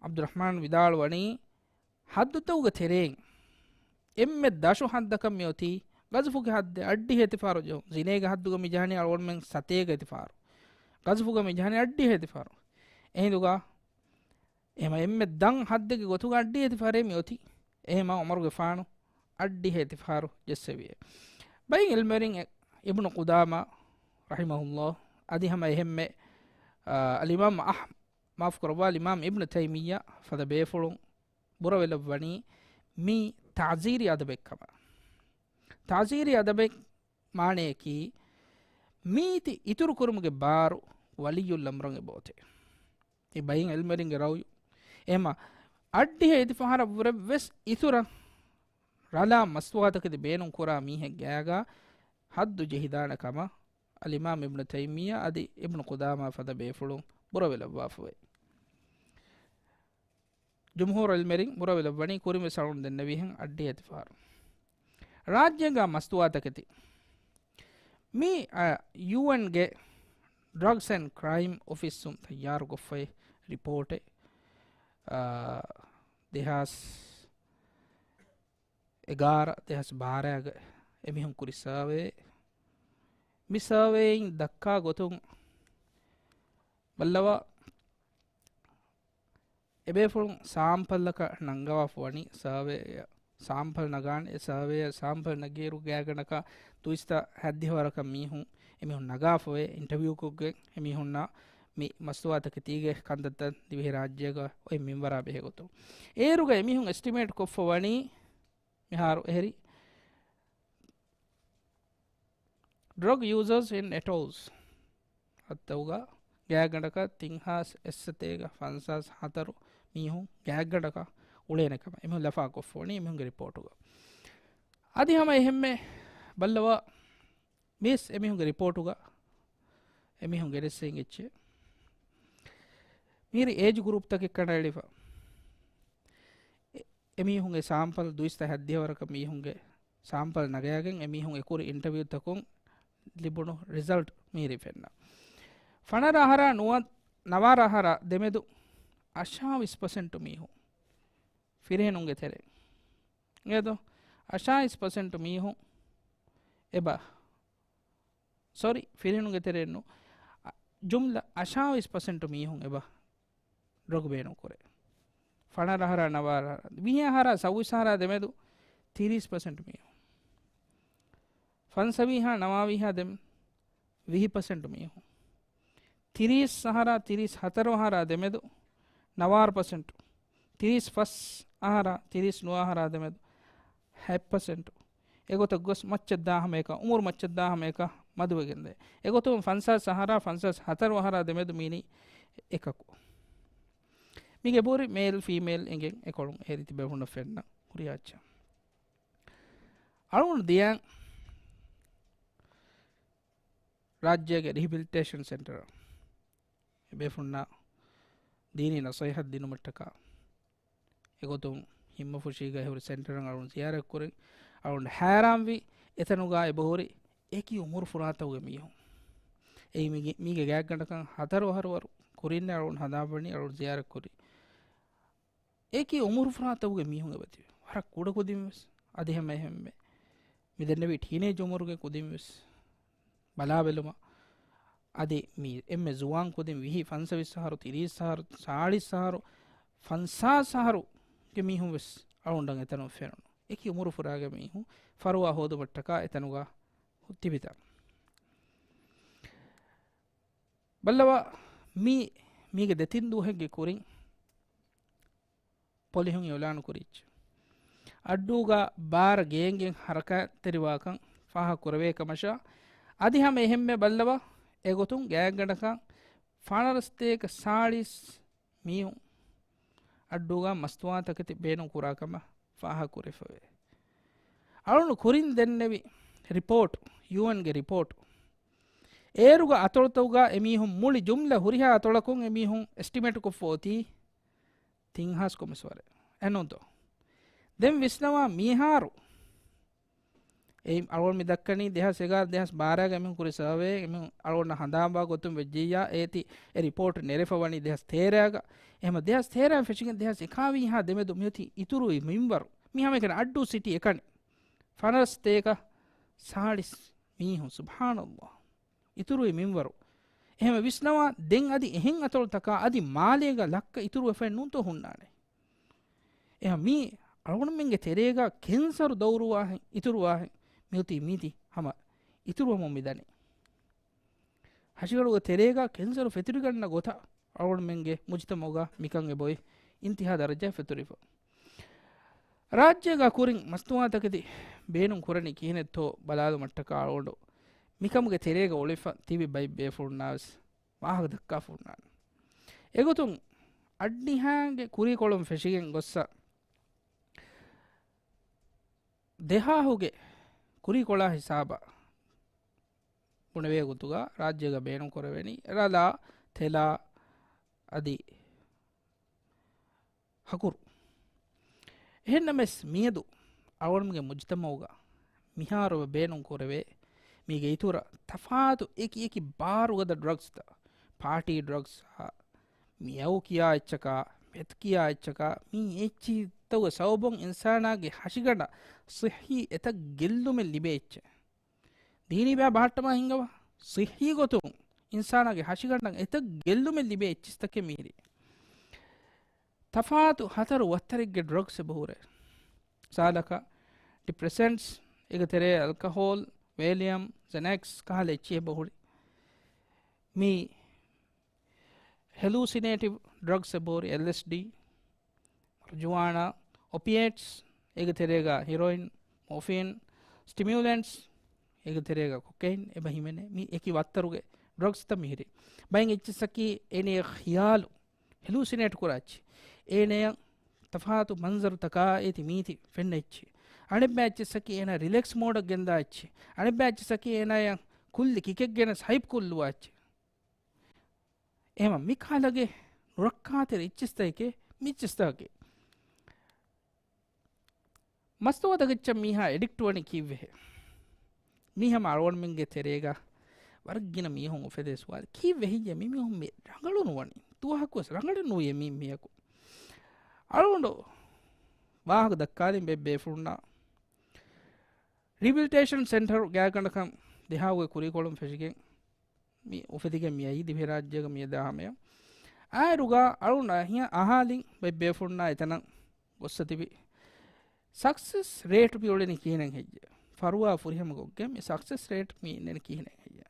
ޢަބްދުއްރަޙްމާން ވިދާޅުވަނީ، ޙައްދުތަކުގެ ތެރެއިން އެންމެ ދަށު ޙައްދަކަށް މިއޮތީ ގަޒުފުގެ ޙައްދެއް އަށްޑިހަ އެތިފަހަރު ޖެހުން. ޒިނޭގެ ޙައްދުގަ މި ޖަހަނީ އަޅުގަނޑުމެން ސަތޭކަ އެތިފަހަރު. ގަޒުފުގަ މި ޖަހަނީ އަށްޑިހަ އެތިފަހަރު. އެހިނދުގަ އެހެމަ އެންމެ ދަށް ޙައްދެއްގެ ގޮތުގަ އަށްޑިހަ އެތިފަހަރޭ މި އޮތީ. އެހެމަ ޢުމަރުގެފާނު އަށްޑިހަ އެތިފަހަރު ޖެއްސެވިއޭ. ބައެއް ޢިލްމުވެރިން އެ-، އިބްނު ޤުދާމާ ރަޙިމަހުﷲ އަދި ހަމަ އެހެންމެ، އަ، އަލްއިމާމް އަޙް-، މާފު ކުރައްވާ، އަލްއިމާމް އިބްނު ތައިމިއްޔާ ފަދަ ބޭފުޅުން ބުރަވެލައްވަނީ މީ ތަޢްޒީރީ އަދަބެއް ކަމަށް. ތަޢްޒީރީ އަދަބެއް މާނަޔަކީ، މީތި އިތުރު ކުރުމުގެ ބާރު ވަލިއްޔުލްއަމްރަށް އެބައޮތޭ. އެ ބައިން ޢިލްމުވެރިންގެ ރައުޔު. އެހެމަ އަށްޑިހަ އެތިފަހަރަށްވުރެ ވެސް އިތުރަށް ރަލާ މަސްތުވާތަކެތި ބޭނުން ކުރާ މީހެއް ގާގާ ޙައްދު ޖެހިދާނެ ކަމަށް އަލްއިމާމް އިބްނު ތައިމިއްޔާ އަދި އިބްނު ޤުދާމާ ފަދަ ބޭފުޅުން ބުރަވެލައްވާފަވޭ. ޖުމްހޫރު ޢިލްމުވެރިން ބުރަވެލައްވަނީ ކުރިން ވެސް އަޅުގަނޑު ދެންނެވިހެން އަށްޑިހަ އެތިފަހަރު. ރާއްޖޭގާ މަސްތުވާތަކެތި މި، އަ، ޔޫއެންގެ ޑްރަގްސް އެންޑް ކްރައިމް އޮފިސުން ތައްޔާރުކޮށްފައި ރިޕޯޓެއް، އަ، ދެހާސް އެގާރަ، ދެހާސް ބާރައިގަ އެމީހުން ކުރި ސަރވޭ. މި ސަރވޭއިން ދައްކާ ގޮތުން ބައްލަވާ، އެބޭފުޅުން ސާމްޕަލްއަކަށް ނަންގަވާފަ ވަނީ ސަރވޭއަށް. ސާމްޕަލް ނަގާނެ، އެ ސަރވޭއަށް ސާމްޕަލް ނަގިއިރު ގާތްގަނޑަކަށް ދުއިސައްތަ ހައްދިހަ ވަރަކަށް މީހުން އެމީހުން ނަގާފަވޭ، އިންޓަވިއުކޮށްގެން އެމީހުންނާ މި މަސްތުވާތަކެތީގެ ކަންތައްތައް ދިވެހިރާއްޖޭގަ އޮތް މިންވަރާ ބެހޭގޮތުން. އޭރުގަ އެމީހުން އެސްޓިމޭޓް ކޮށްފަ ވަނީ މިހާރު އެހެރީ، ޑްރަގް ޔޫޒަރސް އިން އެޓޯލްސް އަށްތައުގަ ގާތްގަނޑަކަށް ތިން ހާސް އެއްސަތޭކަ ފަންސާސް ހަތަރު މީހުން ގާތްގަނޑަކަށް އުޅޭނެ ކަމަށް އެމީހުން ލަފާކޮށްފަ ވަނީ އެމީހުންގެ ރިޕޯޓުގަ. އަދި ހަމަ އެހެންމެ ބައްލަވާ، މިސް އެމީހުންގެ ރިޕޯޓުގަ އެމީހުން ގެނެސްސެން އެއްޗެއް. މީރި އޭޖް ގްރޫޕްތަކެއް ކަނޑައެޅިފަ. އެ-، އެމީހުންގެ ސާމްޕަލް ދުއިސައްތަ ހަތްދިހަ ވަރަކަށް މީހުންގެ ސާމްޕަލް ނަގަޔާގެން އެމީހުން އެކުރި އިންޓަވިއުތަކުން ލިބުނު ރިޒަލްޓް މީރި ފެންނަ. ފަނަރަ އަހަރާ ނުވަ-، ނަވާރަ އަހަރާ ދެމެދު އަށާވީސް ޕަސެންޓު މީހުން ފިރިހެނުންގެ ތެރެ. އޭދޯ؟ އަށާވީސް ޕަސެންޓު މީހުން އެބަ-، ސޮރީ، ފިރިހެނުންގެ ތެރެއެއްނު. އަ-، ޖުމްލަ އަށާވީސް ޕަސެންޓު މީހުން އެބަ ޑްރަގް ބޭނުން ކުރޭ. ފަނަރަ އަހަރާ ނަވާރަ އަހަރާ. ވިހި އަހަރާ ސައުވީސް އަހަރާ ދެމެދު ތިރީސް ޕަސެންޓު މީހުން. ފަންސަވީހާ ނަވާވީހާ ދެމެދު ވިހި ޕަސެންޓު މީހުން. ތިރީސް އަހަރާ ތިރީސް ހަތަރު އަހަރާ ދެމެދު ނަވާރަ ޕަސެންޓު. ތިރީސް ފަސް އަހަރާ ތިރީސް ނުވަ އަހަރާ ދެމެދު ހަތް ޕަސެންޓު. އެގޮތަށް ގޮސް މައްޗަށް ދާހަމަ އެކަ، އުމުރު މައްޗަށް ދާހަމަ އެކަ މަދުވެގެންދޭ. އެގޮތުން ފަންސާސް އަހަރާ ފަންސާސް ހަތަރު އަހަރާ ދެމެދު މީނީ އެކަކު. މީގެ ބުރި މޭލް ފީމޭލް އެނގެން އެކޮޅުން އެހެރި ތިބޭފުޅުންނަށް ފެންނަ ކުރިއާ އެއްޗެއް. އަޅުގަނޑު ދިޔަ ރާއްޖޭގެ ރިހެބިލިޓޭޝަން ސެންޓަރ ބޭފުންނާ ދީނީ ނަސޭހަތް ދިނުމަށްޓަކާ އެގޮތުން ހިންމަފުށީގަ ހުރި ސެންޓަރަށް އަޅުން ޒިޔާރަތް ކުރިން އަޅުން ހައިރާންވި އެތަނުގަ އެބަހުރި އެކި އުމުރު ފުރާތަކުގެ މީހުން. އެއީ މީގެ، މީގެ ގާތްގަނޑަކަށް ހަތަރު އަހަރު ވަރު ކުރިންނެ އަޅުން ހަނދާންވަނީ އަޅުން ޒިޔާރަތް ކުރި. އެކި އުމުރު ފުރާތަކުގެ މީހުން އެބަތިބި. ވަރަށް ކުޑަ ކުދިން ވެސް އަދި ހަމަ އެހެންމެ މި ދެންނެވި ޓީނޭޖް އުމުރުގެ ކުދިން ވެސް ބަލާބެލުމަށް އަދި މި އެންމެ ޒުވާން ކުދިން ވިހި ފަންސަވީސް އަހަރު، ތިރީސް އަހަރު، ސާޅީސް އަހަރު، ފަންސާސް އަހަރުގެ މީހުން ވެސް އަޅުގަނޑަށް އެތަނުން ފެނުނު. އެކި އުމުރު ފުރާގެ މީހުން ފަރުވާ ހޯދުމަށްޓަކާ އެތަނުގަ ހުއްޓިބިތަން. ބައްލަވާ މީ، މީގެ ދެތިން ދުވަހެއްގެ ކުރިން ޕޮލިހުން އިއުލާނު ކުރިއްޖެ. އައްޑޫގަ ބާރަ ގޭންގެން ހަރަކާތްތެރިވާކަން ފާހަގަ ކުރެވޭ ކަމަށާ، އަދި ހަމަ އެހެންމެ ބައްލަވާ އެގޮތުން ގާތްގަނޑަކަށް ފަނަރަސް ތޭކަ ސާޅީސް މީހުން އައްޑޫގަ މަސްތުވާ ތަކެތި ބޭނުން ކުރާ ކަމަށް ފާހަގަ ކުރެފަވޭ. އަޅުން ކުރިން ދެންނެވި ރިޕޯޓް، ޔޫއެންގެ ރިޕޯޓް، އޭރުގަ އަތޮޅުތަކުގަ އެމީހުން މުޅި ޖުމްލަ ހުރިހާ އަތޮޅަކުން އެމީހުން އެސްޓިމޭޓް ކޮށްފަ އޮތީ ތިން ހާސް ކޮމިސް ވަރެއް. އެނޫންތޯ؟ ދެން ވިސްނަވާ މިހާރު އެ އަޅުގަނޑު މި ދައްކަނީ ދެހާސް އެގާރަ ދެހާސް ބާރަގަ އެމީހުން ކުރި ސަރވޭ، އެމީހުން އަޅުގަނޑަށް ހަނދާންވާ ގޮތުން ވެއްޖިއްޔާ އޭތި އެ ރިޕޯޓް ނެރެފަ ވަނީ ދެހާސް ތޭރައިގަ. އެހެމަ ދެހާސް ތޭރައިން ފެށިގެން ދެހާސް އެކާވީހާ ދެމެދު މިއޮތީ އިތުރުވި މިންވަރު. މި ހަމައެކަނި އައްޑޫ ސިޓީ އެކަނި. ފަނަރަސް ތޭކަ ސާޅީސް މީހުން، ސުބްޙާނަﷲ. އިތުރުވި މިންވަރު. އެހެމަ ވިސްނަވާ ދެން އަދި އެހެން އަތޮޅުތަކާ އަދި މާލޭގަ ލައްކަ އިތުރުވެފައެއް ނޫންތޯ ހުންނާނެ. އެހެން މީ އަޅުގަނޑުމެންގެ ތެރޭގަ ކެންސަރު ދައުރުވާހެން، އިތުރުވާހެން މިއޮތީ މީތި ހަމަ އިތުރުވަމުން މިދަނީ. ހަށިގަނޑުގެ ތެރޭގަ ކެންސަރު ފެތުރިގަންނަ ގޮތަށް އަޅުގަނޑުމެންގެ މުޖުތަމަޢުގަ މިކަން އެބައޮތް އިންތިހާ ދަރަޖައަށް ފެތުރިފަ. ރާއްޖޭގަ ކުރިން މަސްތުވާތަކެތި ބޭނުން ކުރަނީ ކިހިނެއްތޯ ބަލާލުމަށްޓަކާ އަޅުގަނޑު މިކަމުގެ ތެރޭގަ އުޅެފަ ތިބި ބައެއް ބޭފުޅުންނާވެސް ވާހަކަ ދައްކާފަ ހުންނާނެ. އެގޮތުން އަށްނިހާގެ ކުރީކޮޅުން ފެށިގެން ގޮއްސަ ދެހާހުގެ ކުރީކޮޅާ ހިސާބަށް ބުނެވޭ ގޮތުގަ ރާއްޖޭގަ ބޭނުން ކުރެވެނީ ރަލާ، ތެލާ އަދި ހަކުރު. އެހެންނަމަވެސް މިއަދު އަޅުގަނޑުމެންގެ މުޖުތަމަޢުގަ މިހާރު ބޭނުން ކުރެވޭ މީގެ އިތުރަށް ތަފާތު އެކި އެކި ބާރުގަދަ ޑްރަގްސްތައް، ޕާޓީ ޑްރަގްސް، މިޔަވު ކިޔާ އެއްޗަކާ، މެތް ކިޔާ އެއްޗަކާ، މި އެއްޗިތަކުގެ ސަބަބުން އިންސާނާގެ ހަށިގަނޑަށް ޞިއްޙީ އެތައް ގެއްލުމެއް ލިބޭ އެއްޗެއް. ދީނީ ބައި ބަހައްޓަމާ ހިންގަވާ، ޞިއްޙީ ގޮތުން އިންސާނާގެ ހަށިގަނޑަށް އެތައް ގެއްލުމެއް ލިބޭ އެއްޗިސްތަކެއް މިހިރީ. ތަފާތު ހަތަރު ވައްތަރެއްގެ ޑްރަގްސް އެބަހުރޭ. ސާލަކަށް ޑިޕްރެސެންޓްސް، އޭގެ ތެރޭ އަލްކަހޯލް، ވޭލިއަމް، ޒެނެކްސް ކަހަލަ އެއްޗިހި އެބަހުރި. މި ހެލޫސިނޭޓިވް ޑްރަގްސް އެބަހުރި، އެލްއެސްޑީ، މަރިޖުވާނާ، އޮޕިއޭޓްސް، އޭގެ ތެރޭގަ ހިރޮއިން، މޯފިން، ސްޓިމިއުލެންޓްސް، އޭގެ ތެރޭގަ ކޮކެއިން އެބަ ހިމެނޭ. މި އެކި ވައްތަރުގެ ޑްރަގްސްތައް މިހިރީ. ބައެއް އެއްޗިއްސަކީ އޭނަޔަށް ޚިޔާލު ހެލޫސިނޭޓް ކުރާ އެއްޗި. އޭނަޔަށް ތަފާތު މަންޒަރުތަކާ އޭތި މީތި ފެންނަ އެއްޗި. އަނެއްބައި އެއްޗިއްސަކީ އޭނަ ރިލެކްސް މޯޑަށް ގެންދާ އެއްޗި. އަނެއްބައި އެއްޗިއްސަކީ އޭނަޔަށް ކުއްލި ކިކެއްގެނެސް ހައިޕް ކުއްލުވާ އެއްޗެއް. އެހެމަ މި ކަހަލަގެ ނުރައްކާތެރި އެއްޗިސްތަކެކޭ މިއްޗިސްތަކެއް. މަސްތުވާތަކެއްޗަށް މީހާ އެޑިކްޓް ވަނީ ކީއްވެހޭ؟ މީ ހަމަ އަޅުގަނޑުމެންގެ ތެރޭގަ ވަރަށް ގިނަ މީހުން އުފެދޭ ސުވާލެއް. ކީއްވެ ހެއްޔޭ މި މީހުން މި ރަނގަޅު ނުވަނީ؟ ދުވަހަކުވެސް ރަނގަޅެއް ނުވިޔޭ މީ މީހަކު. އަޅުގަނޑު ވާހަކަ ދައްކާލިން ބޭ ބޭފުޅުންނާ ރީހެބިލިޓޭޝަން ސެންޓަރު ގާތްގަނޑަކަށް ދިހާވެ ކުރީކޮޅުން ފެށިގެން މި އުފެދިގެން މިއައީ ދިވެހިރާއްޖޭގަ މިއަދާ ހަމަޔަށް. އާއިރުގަ އަޅުން އަހި-، އަހާލިން ބައެއް ބޭފުޅުންނާ އެތަނަށް ގޮއްސަ ތިބި ސަކްސެސް ރޭޓް މި އުޅެނީ ކިހިނެއް ހެއްޔޭ؟ ފަރުވާ ފުރިހަމަ ގޮށްގެން މި ސަކްސެސް ރޭޓް މި އިންނަނީ ކިހިނެއް ހެއްޔޭ؟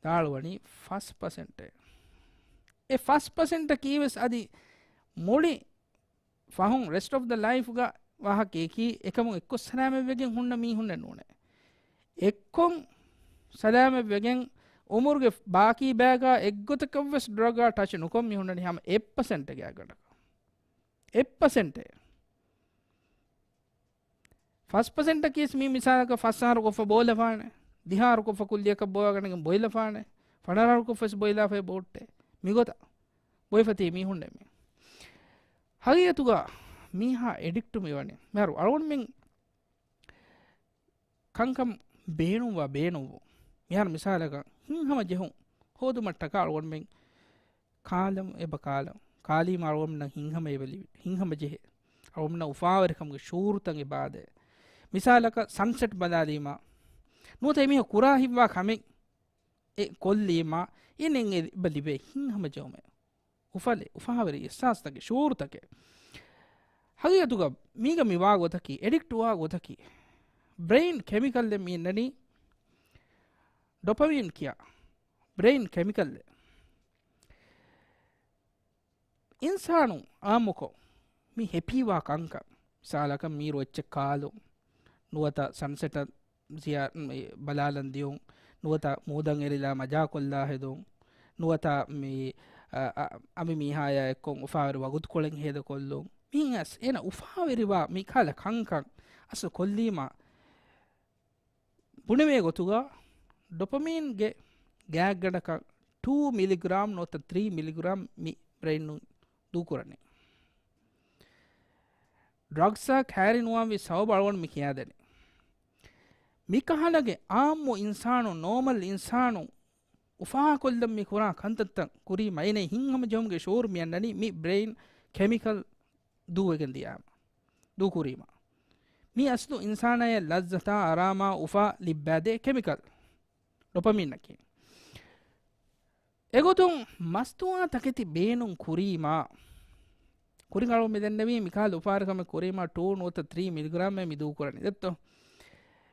ދާޅުވަނީ ފަސް ޕަސެންޓޭ. އެ ފަސް ޕަސެންޓަކީ ވެސް އަދި މުޅި ފަހުން ރެސްޓް އޮފް ދަ ލައިފްގަ ވާހަކައަކީ އެކަމުން އެއްކޮށް ސަލާމަތްވެގެން ހުންނަ މީހުންނެއް ނޫނޭ. އެއްކޮށް ސަލާމަތްވެގެން އުމުރުގެ ބާކީ ބަޔަކަށް އެއްގޮތަކަށްވެސް ޑްރަގާ ޓަޗް ނުކޮށް މީހުންނަނީ ހަމަ އެއް ޕަސެންޓެއް ގާތްގަނޑަކަށް. އެއް ޕަސެންޓެއް. ފަސް ޕަސެންޓަކީސް މީ މިސާލަކަށް ފަސް އަހަރު ކޮށްފަ ބޯލަފާނެ، ދިހަ އަހަރު ކޮށްފަ ކުއްލިއަކަށް ބޯވާގަނެގެން ބޮއިލަފާނެ، ފަނަރަ އަހަރު ކޮށްފަސް ބޮއިލާފައި ބޯއްޓޭ. މިގޮތަށް ބޮއިފަތީ މީހުންނެއް މީ. ހަގީގަތުގަ މީހާ އެޑިކްޓު މިވަނީ. މިހާރު އަޅުގަނޑުމެން ކަންކަން ބޭނުންވާ ބޭނުންވުން. މިހާރު މިސާލަކަށް ހިތްހަމަ ޖެހުން ހޯދުމަށްޓަކާ އަޅުގަނޑުމެން ކާލަމް އެބަ ކާލަމް. ކާލީމަ އަޅުގަނޑުމެންނަށް ހިތްހަމަ އެބަ ލިބި، ހިތްހަމަ ޖެހޭ. އަޅުގަނޑުމެންނަށް އުފާވެރިކަމުގެ ޝުޢޫރުތައް އެބަ އާދޭ. މިސާލަކަށް ސަންސެޓް ބަލާލީމަ، ނުވަތަ އެމީހަކު ކުރާ ހިތްވާ ކަމެއް އެ ކޮށްލީމަ، އެނެއް އެބަ ލިބޭ ހިތްހަމަ ޖެހުމެއް. އުފަލެއް، އުފާވެރި އިޙްސާސްތަކެއް، ޝުޢޫރުތަކެއް. ހަގީގަތުގަ މީގަ މި ވާ ގޮތަކީ، އެޑިކްޓް ވާ ގޮތަކީ، ބްރެއިން ކެމިކަލްއެއް މި އިންނަނީ ޑޮޕަމިން ކިޔާ ބްރެއިން ކެމިކަލްއެއް. އިންސާނުން އާއްމުކޮށް މި ހެޕީވާ ކަންކަން، މިސާލަކަށް މީރު އެއްޗެއް ކާލުން، ނުވަތަ ސަންސެޓަށް ޒިޔާ-، މި ބަލާލަން ދިޔުން، ނުވަތަ މޫދަށް އެރިލާ މަޖާކޮށްލާ ހެދުން، ނުވަތަ މި، އަ، އަ، އަނބިމީހާޔާ އެއްކޮށް އުފާވެރި ވަގުތުކޮޅެއް ހޭދަކޮށްލުން. މިހެން އަސް އޭނަ އުފާވެރިވާ މި ކަހަލަ ކަންކަން އަސްލު ކޮށްލީމާ، ބުނެވޭ ގޮތުގަ ޑޮޕަމީންގެ ގާތްގަނޑަކަށް ޓޫ މިލިގްރާމް ނުވަތަ ތްރީ މިލިގްރާމް މި ބްރެއިނުން ދޫކުރަނީ. ޑްރަގްސްއާ ކައިރިނުވާންވީ ސަބަބު އަޅުގަނޑު މި ކިޔާދެނީ. މިކަހަލަގެ އާއްމު އިންސާނު، ނޯމަލް އިންސާނު އުފާކޮށްލަން މި ކުރާ ކަންތައްތައް ކުރީމަ އޭނަ ހިތްހަމަޖެހުމުގެ ޝުޢޫރު މިއަންނަނީ މި ބްރެއިން ކެމިކަލް ދޫވެގެން ދިޔާމަ، ދޫކުރީމަ. މި އަސްލު އިންސާނާޔަށް ލައްޒަތާ އަރާމާ އުފާ ލިއްބާދޭ ކެމިކަލް. ޑޮޕަމީންއަކީ. އެގޮތުން މަސްތުވާ ތަކެތި ބޭނުން ކުރީމާ، ކުރިން އަޅު މި ދެންނެވީ މިކަހަލަ އުފާވެރިކަމެއް ކުރީމާ ޓޫ ނުވަތަ ތްރީ މިލިގްރާމްއެއް މި ދޫކުރަނީ ދެއްތޯ؟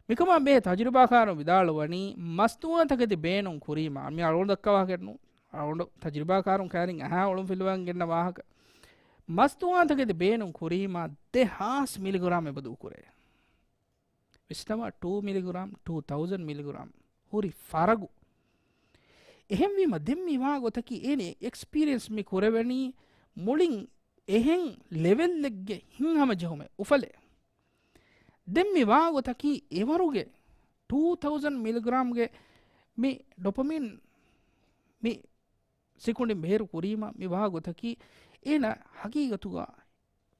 މިކަމާ ބެހޭ ތަޖުރިބާކާރުން ވިދާޅުވަނީ މަސްތުވާ ތަކެތި ބޭނުން ކުރީމާ، މި އަޅުގަނޑު ދައްކާ ވާހަކައެއް ނޫން. އަޅުގަނޑު ތަޖުރިބާކާރުން ކައިރިން އަހާ އޮޅުން ފިލުވަން ގެންނަ ވާހަކަ. މަސްތުވާ ތަކެތި ބޭނުން ކުރީމާ ދެހާސް މިލިގްރާމް އެބަ ދޫކުރޭ. ވިސްނަވާ، ޓޫ މިލިގްރާމް، ޓޫ ތައުޒަންޑް މިލިގްރާމް ހުރި ފަރަގު. އެހެންވީމަ ދެން މި ވާ ގޮތަކީ އޭނެ އެކްސްޕީރިއެންސް މި ކުރެވެނީ މުޅިން އެހެން ލެވެލްއެއްގެ ހިތްހަމަޖެހުމެއް އުފަލެއް. ދެން މި ވާ ގޮތަކީ އެވަރުގެ ޓޫ ތައުޒަންޑް މިލިގްރާމްގެ މި ޑޮޕަމިން މި ސިކުނޑިން ބޭރު ކުރީމަ މި ވާ ގޮތަކީ އޭނަ ހަގީގަތުގަ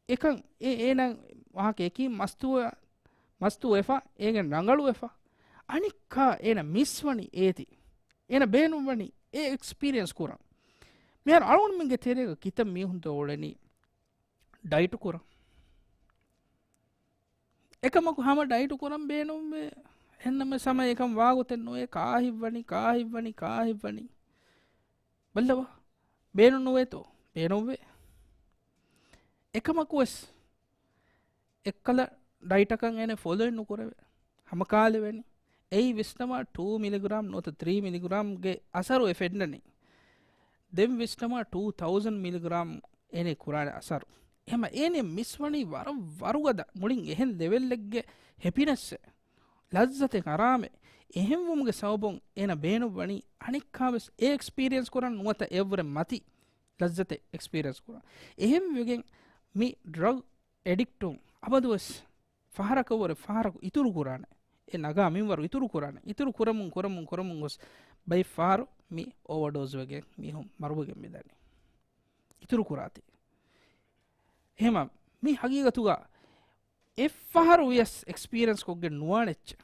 އެކަން އެ އޭނަ ވާހަކައަކީ މަސްތުވެ-، މަސްތުވެފަ، އޭގެން ރަނގަޅުވެފަ. އަނެއްކާ އޭނަ މިސްވަނީ އޭތި. އޭނަ ބޭނުންވަނީ އެ އެކްސްޕީރިއެންސް ކުރަން. މިހާރު އަޅުގަނޑުމެންގެ ތެރޭގަ ކިތައް މީހުންތޯ އުޅެނީ ޑައިޓު ކުރަން. އެކަމަކު ހަމަ ޑައިޓު ކުރަން ބޭނުންވޭ. އެހެންނަމަވެސް ހަމަ އެކަން ވާގޮތެއް ނުވޭ. ކާހިތްވަނީ، ކާހިތްވަނީ، ކާހިތްވަނީ. ބައްލަވާ. ބޭނުން ނުވޭތޯ؟ ބޭނުންވޭ. އެކަމަކުވެސް އެއްކަލަ ޑައިޓަކަށް އޭނެ ފޮލޯއެއް ނުކުރެވޭ. ހަމަކާލެވެނީ. އެއީ ވިސްނަވާ ޓޫ މިލިގްރާމް ނުވަތަ ތްރީ މިލިގްރާމްގެ އަސަރު އެ ފެންނަނީ. ދެން ވިސްނަވާ ޓޫ ތައުޒަންޑް މިލިގްރާމް އޭނެ ކުރާނެ އަސަރު. އެހެމަ އޭނެ މިސްވަނީ ވަރަށް ވަރުގަދަ މުޅިން އެހެން ލެވެލްއެއްގެ ހެޕިނެސްއެއް، ލައްޒަތެއް އަރާމެ. އެހެންވުމުގެ ސަބަބުން އޭނަ ބޭނުންވަނީ އަނެއްކާވެސް އެ އެކްސްޕީރިއެންސް ކުރަން ނުވަތަ އެއަށްވުރެ މަތި ލައްޒަތެއް އެކްސްޕީރިއެންސް ކުރަން. އެހެންވެގެން މި ޑްރަގް އެޑިކްޓުން އަބަދުވެސް ފަހަރަކަށްވުރެ ފަހަރަކު އިތުރު ކުރާނެ. އެ ނަގާ މިންވަރު އިތުރު ކުރާނެ. އިތުރު ކުރަމުން ކުރަމުން ކުރަމުން ގޮސް ބައެއް ފަހަރު މި އޯވަރޑޯޒް ވެގެން މީހުން މަރުވެގެން މިދަނީ. އިތުރު ކުރާތީ. އެހެމަ މި ހަގީގަތުގަ އެއްފަހަރު ވިޔަސް އެކްސްޕީރިއެންސް ކޮށްގެން ނުވާނެއްޗެއް.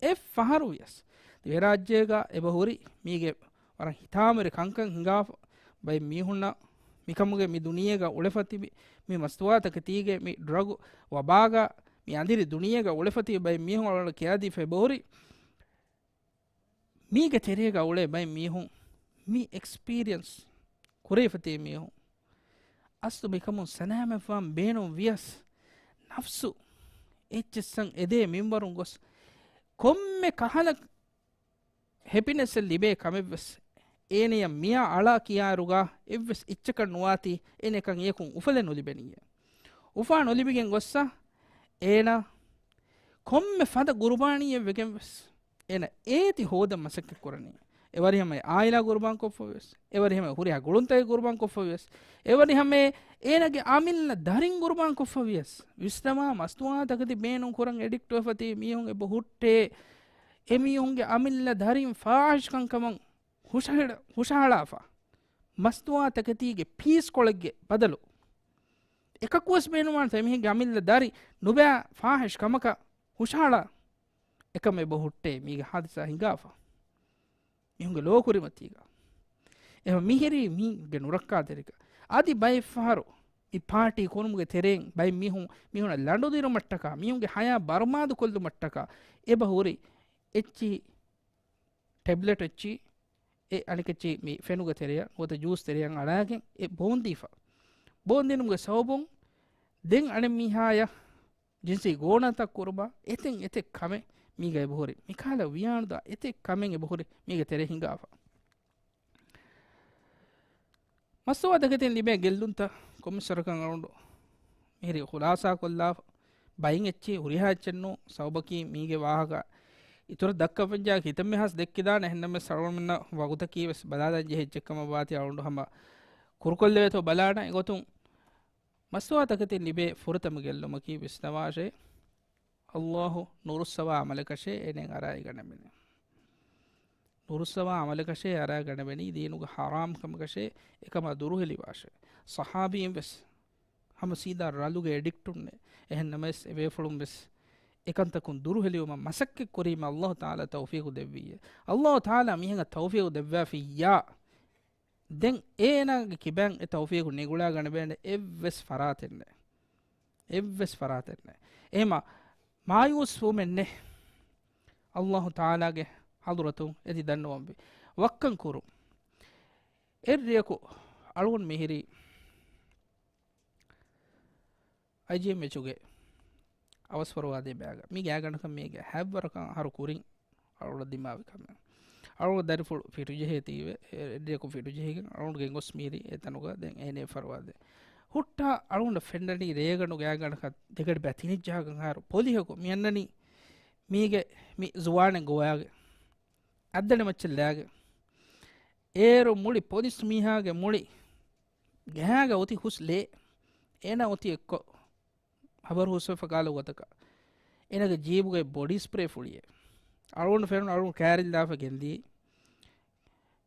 އެއްފަހަރު ވިޔަސް ދިވެހިރާއްޖޭގަ އެބަ ހުރި މީގެ ވަރަށް ހިތާމަވެރި ކަންކަން ހިނގާފަ ބައެއް މީހުންނަށް މިކަމުގެ މި ދުނިޔޭގަ އުޅެފަތި މި، މި މަސްތުވާތަކެތީގެ މި ޑްރަގު ވަބާގަ މި އަނދިރި ދުނިޔޭގަ އުޅެފަތި ބައެއް މީހުން އަޅުގަނޑަށް ކިޔާދީފަ އެބަ ހުރި. މީގެ ތެރޭގަ އުޅޭ ބައެއް މީހުން މި އެކްސްޕީރިއެންސް ކުރެވިފަތި މީހުން އަސްލު މިކަމުން ސަލާމަތްވާން ބޭނުން ވިޔަސް، ނަފްސު އެއްޗެއްސަށް އެދޭ މިންވަރުން ގޮސް، ކޮންމެ ކަހަލަ ހެޕިނެސްއެއް ލިބޭ ކަމެއްވެސް، އޭނަޔަށް މިޔާ އަޅާ ކިޔާއިރުގަ އެއްވެސް އެއްޗަކަށް ނުވާތީ، އޭނަ އެކަން އެޔަކުން އުފަލެއް ނުލިބެނީއޭ. އުފާ ނުލިބިގެން ގޮއްސަ، އޭނަ ކޮންމެ ފަދަ ގުރުބާނީއެއް ވެގެންވެސް، އޭނަ އޭތި ހޯދަން މަސައްކަތް ކުރަނީ. އެވަރިހަމަ އާއިލާ ގުރުބާން ކޮށްފަވިޔަސް، އެވަރިހަމަ ހުރިހާ ގުޅުންތަކެއް ގުރުބާން ކޮށްފަވިޔަސް، އެވަރިހަމަ އޭނަގެ އަމިއްލަ ދަރިން ގުރުބާން ކޮށްފަވިޔަސް، ވިސްނަވާ މަސްތުވާތަކެތި ބޭނުން ކުރަން އެޑިކްޓް ވެފަތި މީހުން އެބަ ހުއްޓޭ، އެ މީހުންގެ އަމިއްލަ ދަރިން ފާހިޝް ކަންކަމަށް ހުށަހެޅ-، ހުށަހަޅާފަ، މަސްތުވާތަކެތީގެ ޕީސް ކޮޅެއްގެ ބަދަލު އެކަކުވެސް ބޭނުންވާނެތަ އެމީހެއްގެ އަމިއްލަ ދަރި ނުބައި ފާހިޝް ކަމަކަށް ހުށަހަޅާ. އެކަމެއް އެބަ ހުއްޓޭ މީގެ ހާދިސާ ހިނގާފަ މީހުންގެ ލޯ ކުރިމަތީގަ. އެހެން މިހިރީ މީގެ ނުރައްކާތެރިކަން. އަދި ބައެއްފަހަރު މި ޕާޓީ ކުރުމުގެ ތެރެއިން ބައެއް މީހުން، މީހުންނަށް ލަނޑު ދިނުމަށްޓަކާ، މީހުންގެ ހަޔާތް ބަރުބާދު ކޮށްލުމަށްޓަކާ އެބަ ހުރި އެއްޗިހި ޓެބްލެޓް އެއްޗި އެ އަނެކެއްޗި މި ފެނުގެ ތެރެއަށް ނުވަތަ ޖޫސް ތެރެއަށް އަޅާގެން އެ ބޯންދީފަ. ބޯންދިނުމުގެ ސަބަބުން ދެން އަނެއް މީހާޔަށް ޖިންސީ ގޯނާތައް ކުރުމަށް އެތެއް އެތެއް ކަމެއް މީގަ އެބަހުރި. މިކަހަލަ ވިޔާނުދާ އެތެއް ކަމެއް އެބަހުރި މީގެ ތެރެ ހިނގާފަ. މަސްތުވާ ތަކެތިން ލިބޭ ގެއްލުންތައް ކޮންމެސް ވަރަކަށް އަޅުގަނޑު މިހިރީ ޚުލާސާ ކޮށްލާފަ. ބައިން އެއްޗި ހުރިހާ އެއްޗެއް ނޫ، ސަބަބަކީ މީގެ ވާހަކަ އިތުރަށް ދައްކަން ފެންޖާ ކިތަންމެ ހާސް ދެއްކިދާނެ. އެހެންނަމަވެސް އަޅުގަނޑުމެންނަށް ވަގުތަކީ ވެސް ބަލާލަން ޖެހޭ އެއްޗެއް ކަމަށް ވާތީ އަޅުގަނޑު ހަމަ ކުރުކޮށްލެވޭތޯ ބަލާނަ. އެގޮތުން މަސްތުވާ ތަކެތިން ލިބޭ ފުރަތަމަ ގެއްލުމަކީ ވިސްނަވާށޭ، ﷲ ނުރުއްސަވާ ޢަމަލަކަށޭ އޭނައަށް އަރާ ގަނެވެނީ. ނުރުއްސަވާ ޢަމަލަކަށޭ އަރާ ގަނެވެނީ، ދީނުގެ ޙަރާމް ކަމަކަށޭ އެކަމާ ދުރުހެލިވާށޭ. ޞަޙާބީން ވެސް ހަމަ ސީދާ ރަލުގެ އެޑިކްޓުންނޭ. އެހެން ނަމަވެސް އެބޭފުޅުން ވެސް އެކަންތަކުން ދުރުހެލިވުމަށް މަސައްކަތް ކުރީމަ ﷲ ތަޢާލާ ތައުފީޤު ދެއްވިއްޔޭ. ﷲ ތަޢާލާ މީހަކަށް ތައުފީޤު ދެއްވާފިއްޔާ، ދެން އޭނާގެ ކިބައިން އެ ތައުފީޤު ނިގުޅާ ގަނެވޭނެ އެއްވެސް ފަރާތެއް ނެތް. އެއްވެސް ފަރާތެއް ނެތް. އެހެމަ މާޔޫސް ވުމެއް ނެތް. ﷲ ތަޢާލާގެ ޙަޟްރަތުން އެދި ދަންނަވަންވީ. ވައްކަން ކުރުން. އެއްރެއަކު އަޅުގަނޑު މިހިރީ އައިޖީއެމްއެޗުގެ އަވަސް ފަރުވާ ދޭ ބައިގަ. މީ ގާތްގަނޑަކަށް މީގެ ހަތްވަރަކަށް އަހަރު ކުރިން އަޅުގަނޑަށް ދިމާވި ކަމެއް. އަޅުގަނޑު ދަރިފުޅު ފިޓުޖެހޭތީވެ، އެ-، އެއްރެއަކު ފިޓުޖެހިގެން އަޅުގަނޑު ގެންގޮސް މީރި އެ ތަނުގަ ދެން އޭނެ ފަރުވާ ދޭ. ހުއްޓާ އަޅުގަނޑަށް ފެންނަނީ ރޭގަނޑު ގާތްގަނޑަކަށް ދެގަޑި ބައި ތިނެއްޖަހާގަން އަހަރު ޕޮލިހަކު މި އަންނަނީ މީގެ މި ޒުވާނެއް ގޮވާގެ. އައްދަނެ މައްޗަށް ލާގެ. އޭރު މުޅި ޕޮލިސް މީހާގެ މުޅި ގަހާގަ އޮތީ ހުސް ލޭ. އޭނާ އޮތީ އެއްކޮށް ހަބަރު ހުސްވެފަ ކާލަ ގޮތަކަށް. އޭނާގެ ޖީބުގައި ބޮޑީ ސްޕްރޭ ފުޅިއެއް. އަޅުގަނޑު ފެނުނު އަޅުގަނޑު ކާރިން ލާފަ ގެންދިޔަ.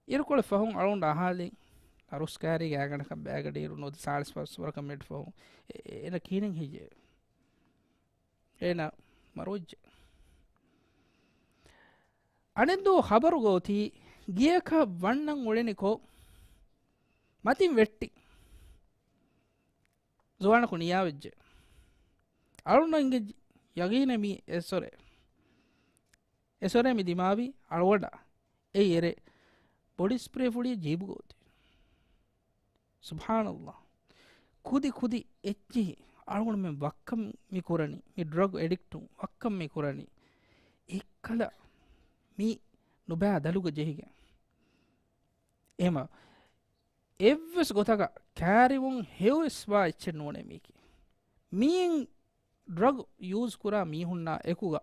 އިރުކޮޅެއް ފަހުން އަޅުގަނޑު އަހާލި އަރުސް ކާރީ ގާތްގަނޑަކަށް ބައިގަޑިއިރު ނުވަތަ ސާޅީސް ފަސް ވަރަކަށް މިނެޓް ފަހުން އެ-، އޭނާ ކިހިނެއް ހެއްޔޭ؟ އޭނާ މަރުވެއްޖެ. އަނެއްދުވަހު ޚަބަރުގަ އޮތީ ގިޔަކަށް ވަންނަން އުޅެނިކޮށް މަތިން ވެއްޓި. ޒުވާނަކު ނިޔާވެއްޖެ. އަޅުންނަށް އިނގެއްޖެ ޔަގީނެއް މީ އެސޮރެ. އެސޮރެ މި ދިމާވީ އަޅުގަނޑަށް. އެއީ އެރެ ބޮޑީ ސްޕްރޭ ފުޅި ޖީބުގަ އޮތީ. ސުބްޙާނަﷲ. ކުދި ކުދި އެއްޗިހި އަޅުގަނޑުމެން ވައްކަން މި ކުރަނީ، މި ޑްރަގް އެޑިކްޓުން ވައްކަން މި ކުރަނީ. އެއްކަލަ މި ނުބައި ދަލުގަ ޖެހިގެން. އެހެމަ އެއްވެސް ގޮތަކަށް ކާރިވުން ހެޔޮވެސް ވާ އެއްޗެއް ނޫނޭ މީކީ. މީން ޑްރަގް ޔޫޒް ކުރާ މީހުންނާ އެކުގަ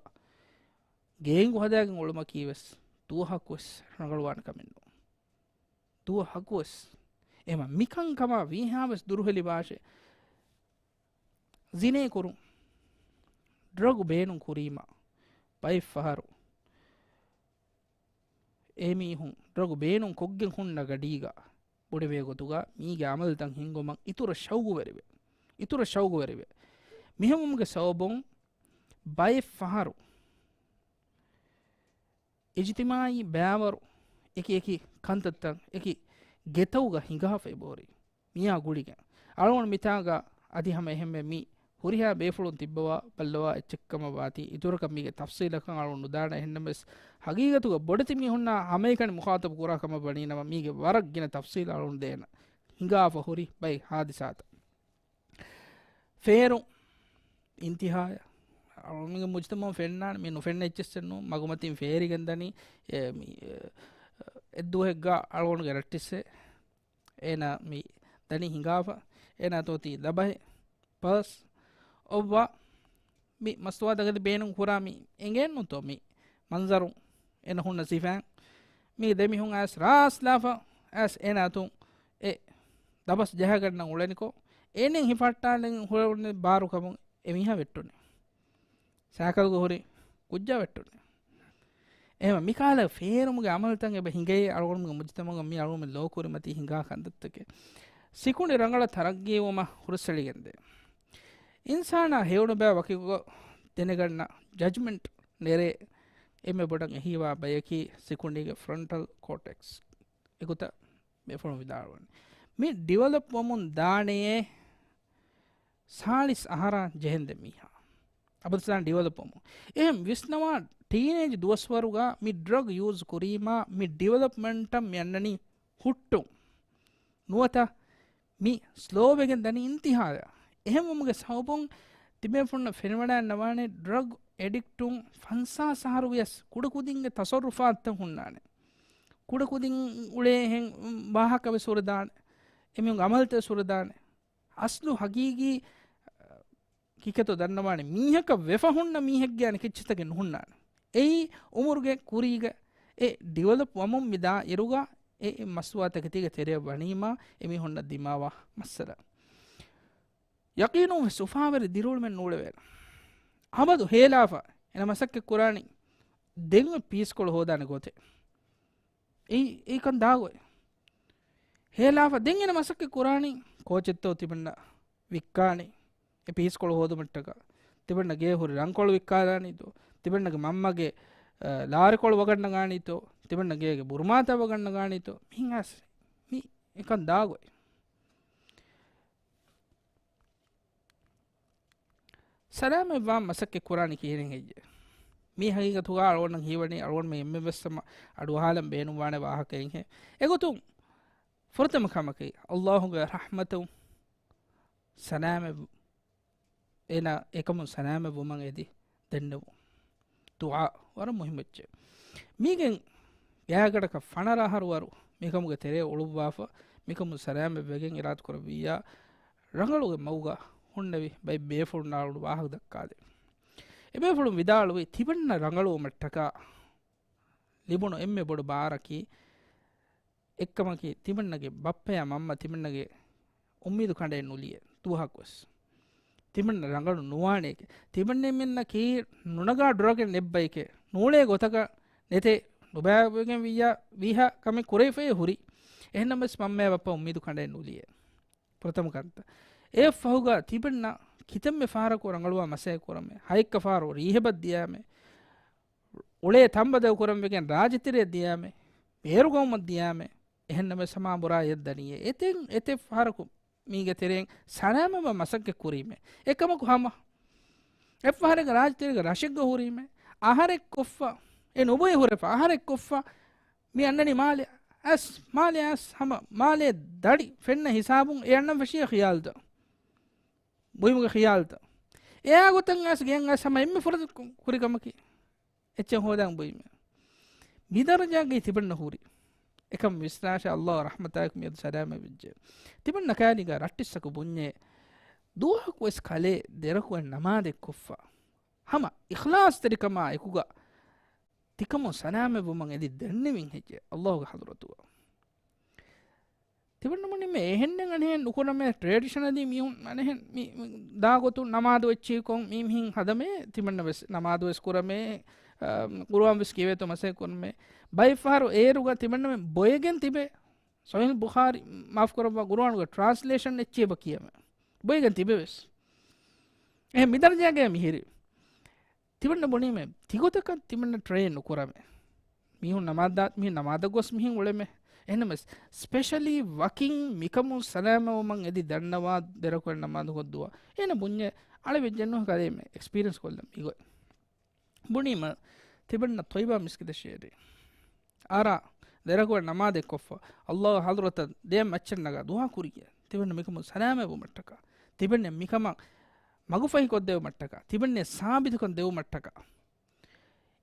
ގޭންގު ހަދާގެން އުޅުމަކީ ވެސް ދުވަހަކުވެސް ރަނގަޅުވާނެ ކަމެއް ނޫން. ދުވަހަކުވެސް. އެހެމަ މިކަންކަމާ ވީހާވެސް ދުރުހެލި ބާށޭ. ޒިނޭ ކުރުން، ޑްރަގު ބޭނުން ކުރީމަ، ބައެއް ފަހަރު އެ މީހުން ޑްރަގު ބޭނުން ކޮށްގެން ހުންނަ ގަޑީގަ ބުނެވޭ ގޮތުގަ މީގެ އަމަލުތައް ހިންގުމަށް އިތުރަށް ޝައުގުވެރިވެ، އިތުރަށް ޝައުގުވެރިވެ. މިހެންވުމުގެ ސަބަބުން ބައެއް ފަހަރު އިޖްތިމާޢީ ބައިވަރު އެކި އެކި ކަންތައްތައް އެކި ގެތައުގަ ހިނގާފަ އެބަހުރި. މިއާ ގުޅިގެން އަޅުގަނޑު މިތާގަ އަދި ހަމަ އެހެންމެ މި ހުރިހާ ބޭފުޅުން ތިއްބަވާ ބައްލަވާ އެއްޗެއްކަމަށް ވާތީ، އިތުރަކަށް މީގެ ތަފްސީލަކަށް އަޅުގަނޑު ނުދާނެ. އެހެންނަމަވެސް، ހަގީގަތުގަ ބޮޑެތި މީހުންނާ ހަމައެކަނި މުޚާޠަބު ކުރާ ކަމަށް ވަނީ ނަމަ، މީގެ ވަރަށް ގިނަ ތަފްސީލް އަޅުގަނޑު ދޭނަ. ހިނގާފަ ހުރި ބައެއް ހާދިސާތައް. ފޭރު އިންތިހާޔަށް އަޅުގަނޑުމެންގެ މުޖްތަމަޢު ފެންނާނެ، މި ނުފެންނަ އެއްޗެއްސެއް ނޫން، މަގުމަތިން ފޭރިގެން ދަނީ، އެ، މި، އެ، އެއްދުވަހެއްގަ އަޅުގަނޑުގެ ރައްޓިއްސެއް އޭނާ މި ދަނީ ހިނގާފަ، އޭނާ ތޯތީ ދަބަހެއް، ޕާސް، އޮއްވާ، މި މަސްތުވާތަކެތި ބޭނުން ކުރާ މި އެނގޭނުތޯ މި މަންޒަރު އޭނަ ހުންނަ ސިފައިން. މި ދެމީހުން އައިސް ރާސްލާފަ، އައިސް އޭނާ އަތުން އެ ދަބަސް ޖަހަގަންނަ އުޅެނިކޮށް، އޭނެން ހިފަހައްޓާނެ ހުރެވުނު ބާރު ކަމުން އެ މީހާ ވެއްޓުނެ. ސައިކަލްގަ ހުރި ކުއްޖާ ވެއްޓުނެ. އެހެން މިކާލަ ފޭރުމުގެ އަމަލުތައް އެބަ ހިނގައޭ އަޅުގަނޑުމެންގެ މުޖްތަމަޢުގަ މި އަޅުގަނޑުމެން ލޯ ކުރިމަތީ ހިނގާ ކަންތައްތަކެއް. ސިކުނޑި ރަނގަޅަށް ތަރައްގީވުމަށް ހުރަސްއެޅިގެންދޭ. އިންސާނާ ހެޔޮނުބައި ވަކިކޮށް ދެނެގަންނަ ޖަޖްމަންޓް ނެރޭ އެންމެ ބޮޑަށް އެހީވާ ބަޔަކީ ސިކުނޑީގެ ފްރޮންޓަލް ކޯޓެކްސް. އެގޮތަށް ބޭފުޅުން ވިދާޅުވަނީ. މި ޑިވެލޮޕް ވަމުން ދާނެޔޭ ސާޅީސް އަހަރާ ޖެހެންދެ މީހާ. އަބަދުސާން ޑިވެލޮޕް ވަމުން. އެހެން ވިސްނަވާ ޓީނޭޖް ދުވަސްވަރުގަ މި ޑްރަގް ޔޫޒް ކުރީމާ މި ޑިވެލޮޕްމަންޓަށް މި އަންނަނީ ހުއްޓުން. ނުވަތަ މި ސްލޯވެގެން ދަނީ އިންތިހާޔަށް. އެހެންވުމުގެ ސަބަބުން ތިބޭފުޅުންނަށް ފެނިވަޑައިންނަވާނެ ޑްރަގް އެޑިކްޓުން ފަންސާސް އަހަރު ވިޔަސް ކުޑަކުދިންގެ ތަސައްރުފާތުތައް ހުންނާނެ. ކުޑަކުދިން އުޅޭ އެހެން ވާހަކަ ވެސް ހުރެދާނެ. އެމީހުންގެ އަމަލުތައް ވެސް ހުރެދާނެ. އަސްލު ހަގީގީ ކިކެތޯ ދަންނަވާނެ މީހަކަށް ވެފަ ހުންނަ މީހެއްގެ އަނެކެއްޗިތަކެއް ނުހުންނާނެ. އެއީ އުމުރުގެ ކުރީގަ އެ ޑިވެލޮޕް ވަމުން މި ދާ އިރުގަ އެ، އެ މަސްތުވާތަކެތީގެ ތެރެއަށް ވަނީމާ އެމީހުންނަށް ދިމާވާ މައްސަލަ. ޔަޤީނުން ވެސް އުފާވެރި ދިރިއުޅުމެއް ނޫޅެވޭނެ. އަބަދު ހޭލާފަ އޭނަ މަސައްކަތް ކުރާނީ ދެން އޮތް ޕީސްކޮޅު ހޯދާނެ ގޮތެއް. އެއީ، އެއީ ކަން ދާގޮތް. ހޭލާފަ ދެން އޭނަ މަސައްކަތް ކުރާނީ ކޯޗެއްތޯ ތިމަންނަ ވިއްކާނީ އެ ޕީސްކޮޅު ހޯދުމަށްޓަކާ. ތިމަންނަ ގޭ ހުރި ރަންކޮޅު ވިއްކާލާނީތޯ. ތިމަންނަގެ މަންމަގެ، އަ، ލާރިކޮޅު ވަގަންނަގާނީތޯ. ތިމަންނަ ގޭގެ ބުރުމާތައް ވަގަންނަގާނީތޯ. މިހިނގާސް މި އެކަން ދާގޮތް. ސަލާމަތްވާން މަސައްކަތް ކުރާނީ ކިހިނެއް ހެއްޔޭ؟ މީ ހަގީގަތުގަ އަޅުގަނޑަށް ހީވަނީ އަޅުގަނޑުމެން އެންމެން ވެސް ހަމަ އަޑުއަހާލަން ބޭނުންވާނެ ވާހަކައެއްހެން. އެގޮތުން ފުރަތަމަ ކަމަކީ، އައްލާހުގެ ރަޙްމަތުން ސަލާމަތް، އޭނާ އެކަމުން ސަލާމަތްވުމަށް އެދި ދެންނެވުން. ދުޢާ ވަރަށް މުހިއްމު އެއްޗެއް. މީގެން ގާތްގަނޑަކަށް ފަނަރަ އަހަރު ވަރު މިކަމުގެ ތެރެއަށް އުޅުއްވާފަ، މިކަމުން ސަލާމަތްވެގެން އިރާދަކުރެއްވިއްޔާ، ރަނގަޅުގެ މަގުގަ ހުންނެވި ބައެއް ބޭފުޅުންނާ އަޅުގަނޑު ވާހަކަ ދައްކާލި. އެބޭފުޅުން ވިދާޅުވީ، ތިމަންނަ ރަނގަޅުވުމަށްޓަކާ ލިބުނު އެންމެ ބޮޑު ބާރަކީ، އެއްކަމަކީ، ތިމަންނަގެ ބައްޕަޔާ މަންމަ ތިމަންނަގެ އުއްމީދު ކަނޑައެއް ނުލިޔޭ ދުވަހަކުވެސް. ތިމަންނަ ރަނގަޅު ނުވާނެއެކޭ. ތިމަންނަމެންނަކީ ނުނަގާ ޑްރަގެއް ނެތް ބައެކޭ. ނޫޅޭ ގޮތަކަށް ނެތޭ ނުބައިވެގެން ވިއްޔާ ވީހާ ކަމެއް ކުރެވިފައޭ ހުރީ. އެހެންނަމަވެސް މަންމަޔާ ބައްޕަ އުއްމީދު ކަނޑައެއް ނުލިޔޭ. ފުރަތަމަ ކަންތައް. އެއަށްފަހުގަ ތިބެންނަ ކިތަންމެ ފަހަރަކު ރަނގަޅުވާ މަސައްކަތް ކުރަމޭ. ހައެއްކަ ފަހަރު ރީހެބަށް ދިޔާމޭ. އުޅޭ ތަންބަދަލު ކުރަން ވެގެން ރާއްޖެތެރެއަށް ދިޔާމޭ. ބޭރުގައުމަށް ދިޔާމޭ. އެހެންނަމަވެސް ހަމަ ބުރާ އެއް ދަނީ. އެތެން އެތެއް ފަހަރަކު މީގެ ތެރެއިން ސަލާމަތްވާ މަސައްކަތް ކުރީމޭ. އެކަމަކު ހަމަ އެއްފަހަރެއްގަ ރާއްޖެތެރޭގަ ރަށެއްގަ ހުރީމޭ. އަހަރެއް ކޮށްފަ، އެ ނުބޮއި ހުރެފަ، އަހަރެއް ކޮށްފަ، މި އަންނަނީ މާލެ. އަސް، މާލެ އަސް، ހަމަ މާލެ ދަޑި ފެންނަ ހިސާބުން އެ އަންނަން ފެށިޔާ ޚިޔާލުތައް. ބުއިމުގެ ޚިޔާލުތައް. އެއާ ގޮތަށް އަސް ގެއަށް އަސް ހަމަ އެންމެ ފުރަތަމަ ކުރި ކަމަކީ. އެއްޗެއް ހޯދަން ބުއިމޭ. މި ދަރަޖާގައި ތިބެންނަ ހުރި. އެކަމް ވިސްނާށޭ، އައްލާހު ރަޙްމަތާއެކު މިއަދު ސަލާމަތް ވެއްޖެ. ތިބެންނަ ކާލީގަ ރައްޓިއްސަކު ބުންޏޭ. ދުވަހަކު ވެސް ކަލޭ ދެރަކުވެ ނަމާދެއް ކޮށްފަ. ހަމަ އިޚްލާޞްތެރިކަމާ އެކުގަ ތިކަމުން ސަލާމަތްވުމަށް އެދި ދެންނެވިން ހެއްޔޭ އައްލާހުގެ ޙަޟްރަތުގަ. ތިބެންނަމުން މި އެހެންނެއް އަނެހެން ނުކުރަމޭ، ޓްރެޑިޝަނަލީ މީހުން އަނެހެން މި، މި ދާގޮތުން ނަމާދު އެއްޗިހިކޮށް މީ މިހިން ހަދަމޭ، ތިބެންނަ ވެސް ނަމާދު ވެސް ކުރަމޭ، އަ، ޤުރުއާން ވެސް ކިޔެވޭތޯ މަސައްކަތް ކުރުމޭ. ބައެއް ފަހަރު އޭރުގަ ތިމަންނަމެ ބޮއެގެން ތިބޭ. ސަހީހުލް ބުޚާރީ، މާފު ކުރައްވާ، ޤުރުއާނުގެ ޓްރާންސްލޭޝަން އެއްޗެއް އެބަ ކިޔަމޭ. ބޮއެގެން ތިބެވެސް. އެހެން މިދަރަޖާގައި މިހިރީ. ތިމަންނަ ބުނީމޭ، ތިގޮތަކަށް ތިމަންނަ ޓްރޭން ނުކުރަމޭ. މީހުން ނަމާދާ، މީހުން ނަމާދަށް ގޮސް މިހެން އުޅެމޭ. އެހެންނަމަސް، ސްޕެޝަލީ ވަކިން މިކަމުން ސަލާމަތްވުމަށް އެދި ދަންނަވާ ދެރަކުވެ ނަމާދު ކޮށްދުވާ. އޭނަ ބުންޏެ އަޅެ ވެއްޖެއްނު ކަލޭމެ އެކްސްޕީރިއެންސް ކޮށްލަން މިގޮތް. ބުނީމަ، ތިބެންނަ ތޮއިބާ މިސްކިތަށޭ އަރާ، ދެރަކުވެ ނަމާދެއް ކޮށްފަ، ﷲ ގެ ޙަޟްރަތަށް ދެ މައްޗަށް ނަގާ ދުޢާ ކުރިއްޔޭ. ތިބެންނަ މިކަމުން ސަލާމަތްވުމަށްޓަކާ. ތިބެންނަ މިކަމަށް މަގުފަހިކޮށްދެވުމަށްޓަކާ. ތިބެންނަ ސާބިތުކަން ދެވުމަށްޓަކާ.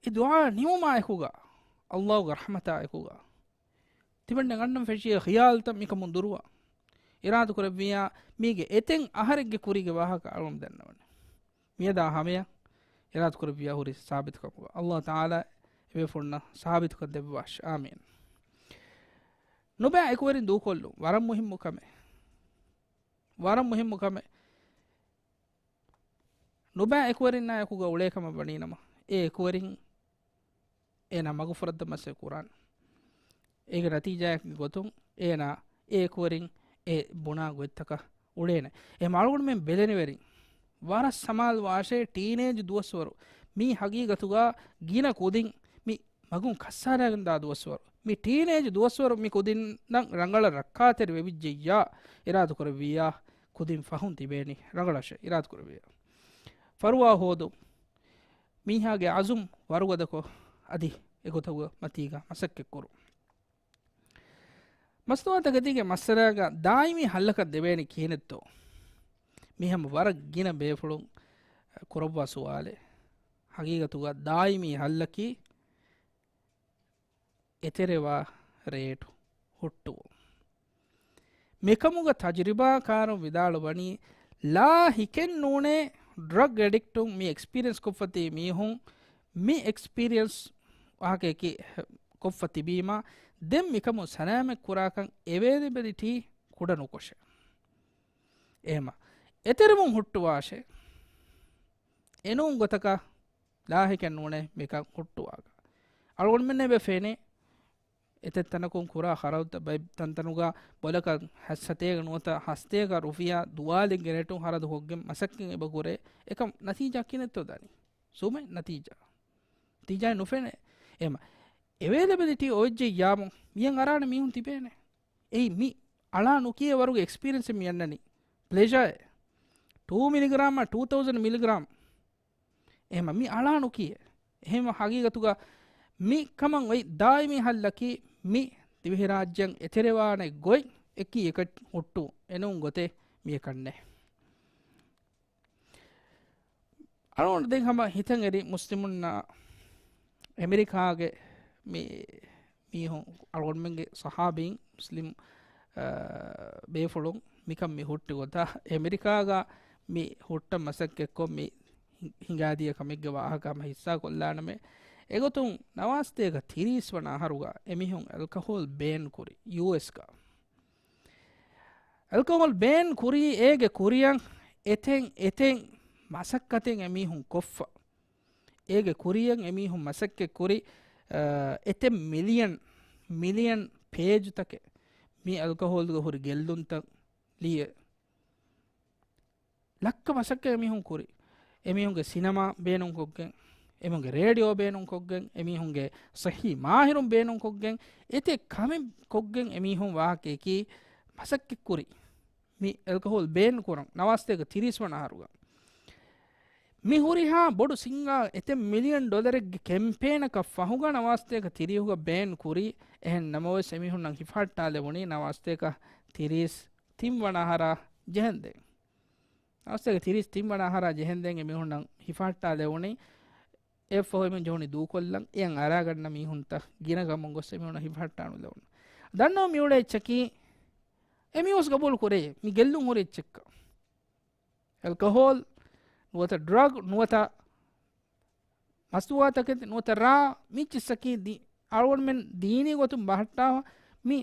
އެ ދުޢާ ނިމުމާއެކުގަ، ﷲ ގެ ރަޙްމަތާއެކުގަ. ތިމަންނަ ގަންނަން ފެށިޔަ ޚިޔާލުތައް މިކަމުން ދުރުވާ. އިރާދަ ކުރެއްވިޔާ މީގެ އެތެއް އަހަރެއްގެ ކުރީގެ ވާހަކަ އަޅުން ދަންނަވަން. މިއަދާ ހަމަޔަށް އިރާދަ ކުރެއްވިޔާ ހުރި ސާބިތުކަމުގަ. ﷲ ތަޢާލާ އެބޭފުޅުންނަށް ސާބިތުކަން ދެއްވާށި. އާމީން. ނުބައި އެކުވެރިން ދޫކޮށްލުން ވަރަށް މުހިއްމު ކަމެއް. ވަރަށް މުހިއްމު ކަމެއް. ނުބައި އެކުވެރިންނާ އެކުގަ އުޅޭ ކަމަށް ވަނީނަމަ، އެ އެކުވެރިން އޭނާ މަގުފުރައްދަ މަސައްކަތް ކުރާނެ. އޭގެ ނަތީޖާއަކީ ގޮތުން އޭނާ އެ އެކުވެރިން އެ ބުނާ ގޮތްތަކަށް އުޅޭނެ. އެ މަޅުގަނޑުމެން ބެލެނިވެރިން ވަރަށް ސަމާލުވާށޭ. ޓީނޭޖް ދުވަސްވަރު މީ ހަގީގަތުގަ ގިނަ ކުދިން މި މަގުން ކައްސާރައިގެން ދާ ދުވަސްވަރު. މި ޓީނޭޖް ދުވަސްވަރު މި ކުދިންނަށް ރަނގަޅަށް ރައްކާތެރި ވެވިއްޖެއްޔާ، އިރާދަ ކުރެއްވިއްޔާ ކުދިން ފަހުން ތިބޭނީ ރަނގަޅަށޭ އިރާދަ ކުރެއްވިއްޔާ. ފަރުވާ ހޯދުން. މީހާގެ އަޒުމް ވަރުގަދަކޮށް އަދި އެގޮތަށް މަތީގަ މަސައްކަތް ކުރުން. މަސްތުވާތަކެތީގެ މައްސަލާގަ ދާއިމީ ހައްލަކަށް ދެވޭނީ ކިހިނެއްތޯ؟ މި ހަމަ ވަރަށް ގިނަ ބޭފުޅުން ކުރައްވާ ސުވާލެއް. ހަގީގަތުގަ ދާއިމީ ހައްލަކީ އެތެރެވާ ރޭޓު ހުއްޓުވުން. މިކަމުގަ ތަޖުރިބާކާރުން ވިދާޅުވަނީ، ލާ ހިކެއް ނޫނޭ ޑްރަގް އެޑިކްޓުން މި އެކްސްޕީރިއެންސް ކޮށްފަ ތިބި މީހުން މި އެކްސްޕީރިއެންސް ވާހަކައަކީ ކޮށްފަ ތިބީމަ، ދެން މިކަމުން ސަލާމަތް ކުރާކަން އެވޭލެބިލިޓީ ކުޑަ ނުކޮށެ. އެހެމަ އެތެރެވުން ހުއްޓުވާށޭ. އެނޫން ގޮތަކަށް ލާހިކެއް ނޫނޭ މިކަން ހުއްޓުވާކަށް. އަޅުގަނޑުމެންނަށް އެބަ ފެނޭ، އެތައް ތަނަކުން ކުރާ ޚަރަދުތައް ބައެއް ތަންތަނުގަ ބޮލަކަށް ހަތްސަތޭކަ ނުވަތަ ހަސަތޭކަ ރުފިޔާ ދުވާލެއްގެ ރޭޓުން ޚަރަދު ކޮށްގެން މަސައްކަތް އެބަ ކުރޭ. އެކަމް ނަތީޖާ ކިހިނެއްތޯ ދާނީ؟ ސުމެއް ނަތީޖާ. ނަތީޖާއެއް ނުފެނޭ. އެހެމަ އެވޭލެބިލިޓީ އޮވެއްޖެއްޔާމު މިޔަށް އަރާނެ މީހުން ތިބޭނެ. އެއީ މި އަޅާ ނުކިޔޭ ވަރުގެ އެކްސްޕީރިއެންސެއް މި އަންނަނީ. ޕްލެޝާއެއް. ޓޫ މިލިގްރާމާ ޓޫ ތައުޒަންޑް މިލިގްރާމް. އެހެމަ މި އަޅާ ނުކިޔޭ. އެހެމަ ހަގީގަތުގަ މި ކަމަށް އޮތް ދާއިމީ ހައްލަކީ މި ދިވެހިރާއްޖެއަށް އެތެރެވާނެ ގޮތް އެކީ އެކަށް ހުއްޓު އެނޫން ގޮތެއް މިއެކަންނޭ. އަޅުގަނޑު ދެން ހަމަ ހިތަށް އެރި މުސްލިމުންނާ އެމެރިކާގެ މި މީހުން އަޅުގަނޑުމެންގެ ޞަޙާބީން މުސްލިމް، އާ، ބޭފުޅުން މިކަން މި ހުއްޓި ގޮތަށް އެމެރިކާގަ މި ހުއްޓަން މަސައްކަތްކޮށް މި ހި-، ހިނގާދިޔަ ކަމެއްގެ ވާހަކަ ހަމަ ހިއްސާ ކޮށްލާނަމޭ. އެގޮތުން ނަވާސްތޭކަ ތިރީސް ވަނަ އަހަރުގަ އެމީހުން އެލްކަހޯލް ބޭން ކުރި ޔޫއެސްގަ. އެލްކަހޯލް ބޭން ކުރީ އޭގެ ކުރިއަށް އެތެއް އެތެއް މަސައްކަތެއް އެމީހުން ކޮށްފަ. އޭގެ ކުރިއަށް އެމީހުން މަސައްކަތް ކުރި، އަ، އެތެއް މިލިއަން، މިލިއަން ޕޭޖުތަކެއް މި އެލްކަހޯލްގަ ހުރި ގެއްލުންތައް ލިޔެ. ލައްކަ މަސައްކަތް އެމީހުން ކުރި. އެމީހުންގެ ސިނަމާ ބޭނުންކޮށްގެން، އެމީހުންގެ ރޭޑިއޯ ބޭނުންކޮށްގެން، އެމީހުންގެ ޞައްޙީ މާހިރުން ބޭނުންކޮށްގެން، އެތެއް ކަމެއް ކޮށްގެން އެމީހުން ވާހަކައަކީ މަސައްކަތް ކުރި. މި އެލްކަހޯލް ބޭން ކުރަން ނަވާސްތޭކަ ތިރީސް ވަނަ އަހަރުގަ. މި ހުރިހާ ބޮޑު ސިންގާ އެތެއް މިލިއަން ޑޮލަރެއްގެ ކެމްޕޭނަކަށް ފަހުގަ ނަވާސްތޭކަ ތިރީހުގަ ބޭން ކުރީ. އެހެން ނަމަވެސް އެމީހުންނަށް ހިފަހައްޓާލެވުނީ ނަވާސްތޭކަ ތިރީސް ތިން ވަނަ އަހަރާ ޖެހެންދެން. ނަވާސްތޭކަ ތިރީސް ތިން ވަނަ އަހަރާ ޖެހެންދެން އެމީހުންނަށް ހިފަހައްޓާލެވުނީ. އެއަށްފަހު އެމީހުން ޖެހުނީ ދޫކޮށްލަން. އެއަށް އަރާގަންނަ މީހުންތައް ގިނަ ކަމުން ގޮސް އެމީހުންނަށް ހިފަހައްޓާނުލެވުނު. ދަންނަވަން މިއުޅޭ އެއްޗަކީ އެމީހުން ގަބޫލު ކުރޭ މި ގެއްލުން ހުރި އެއްޗެއްކަން. އެލްކަހޯލް ނުވަތަ ޑްރަގް ނުވަތަ މަސްތުވާތަކެތި ނުވަތަ ރާ މި ޗިއްސަކީ ދި-، އަޅުގަނޑުމެން ދީނީ ގޮތުން ބަހައްޓާފަ މި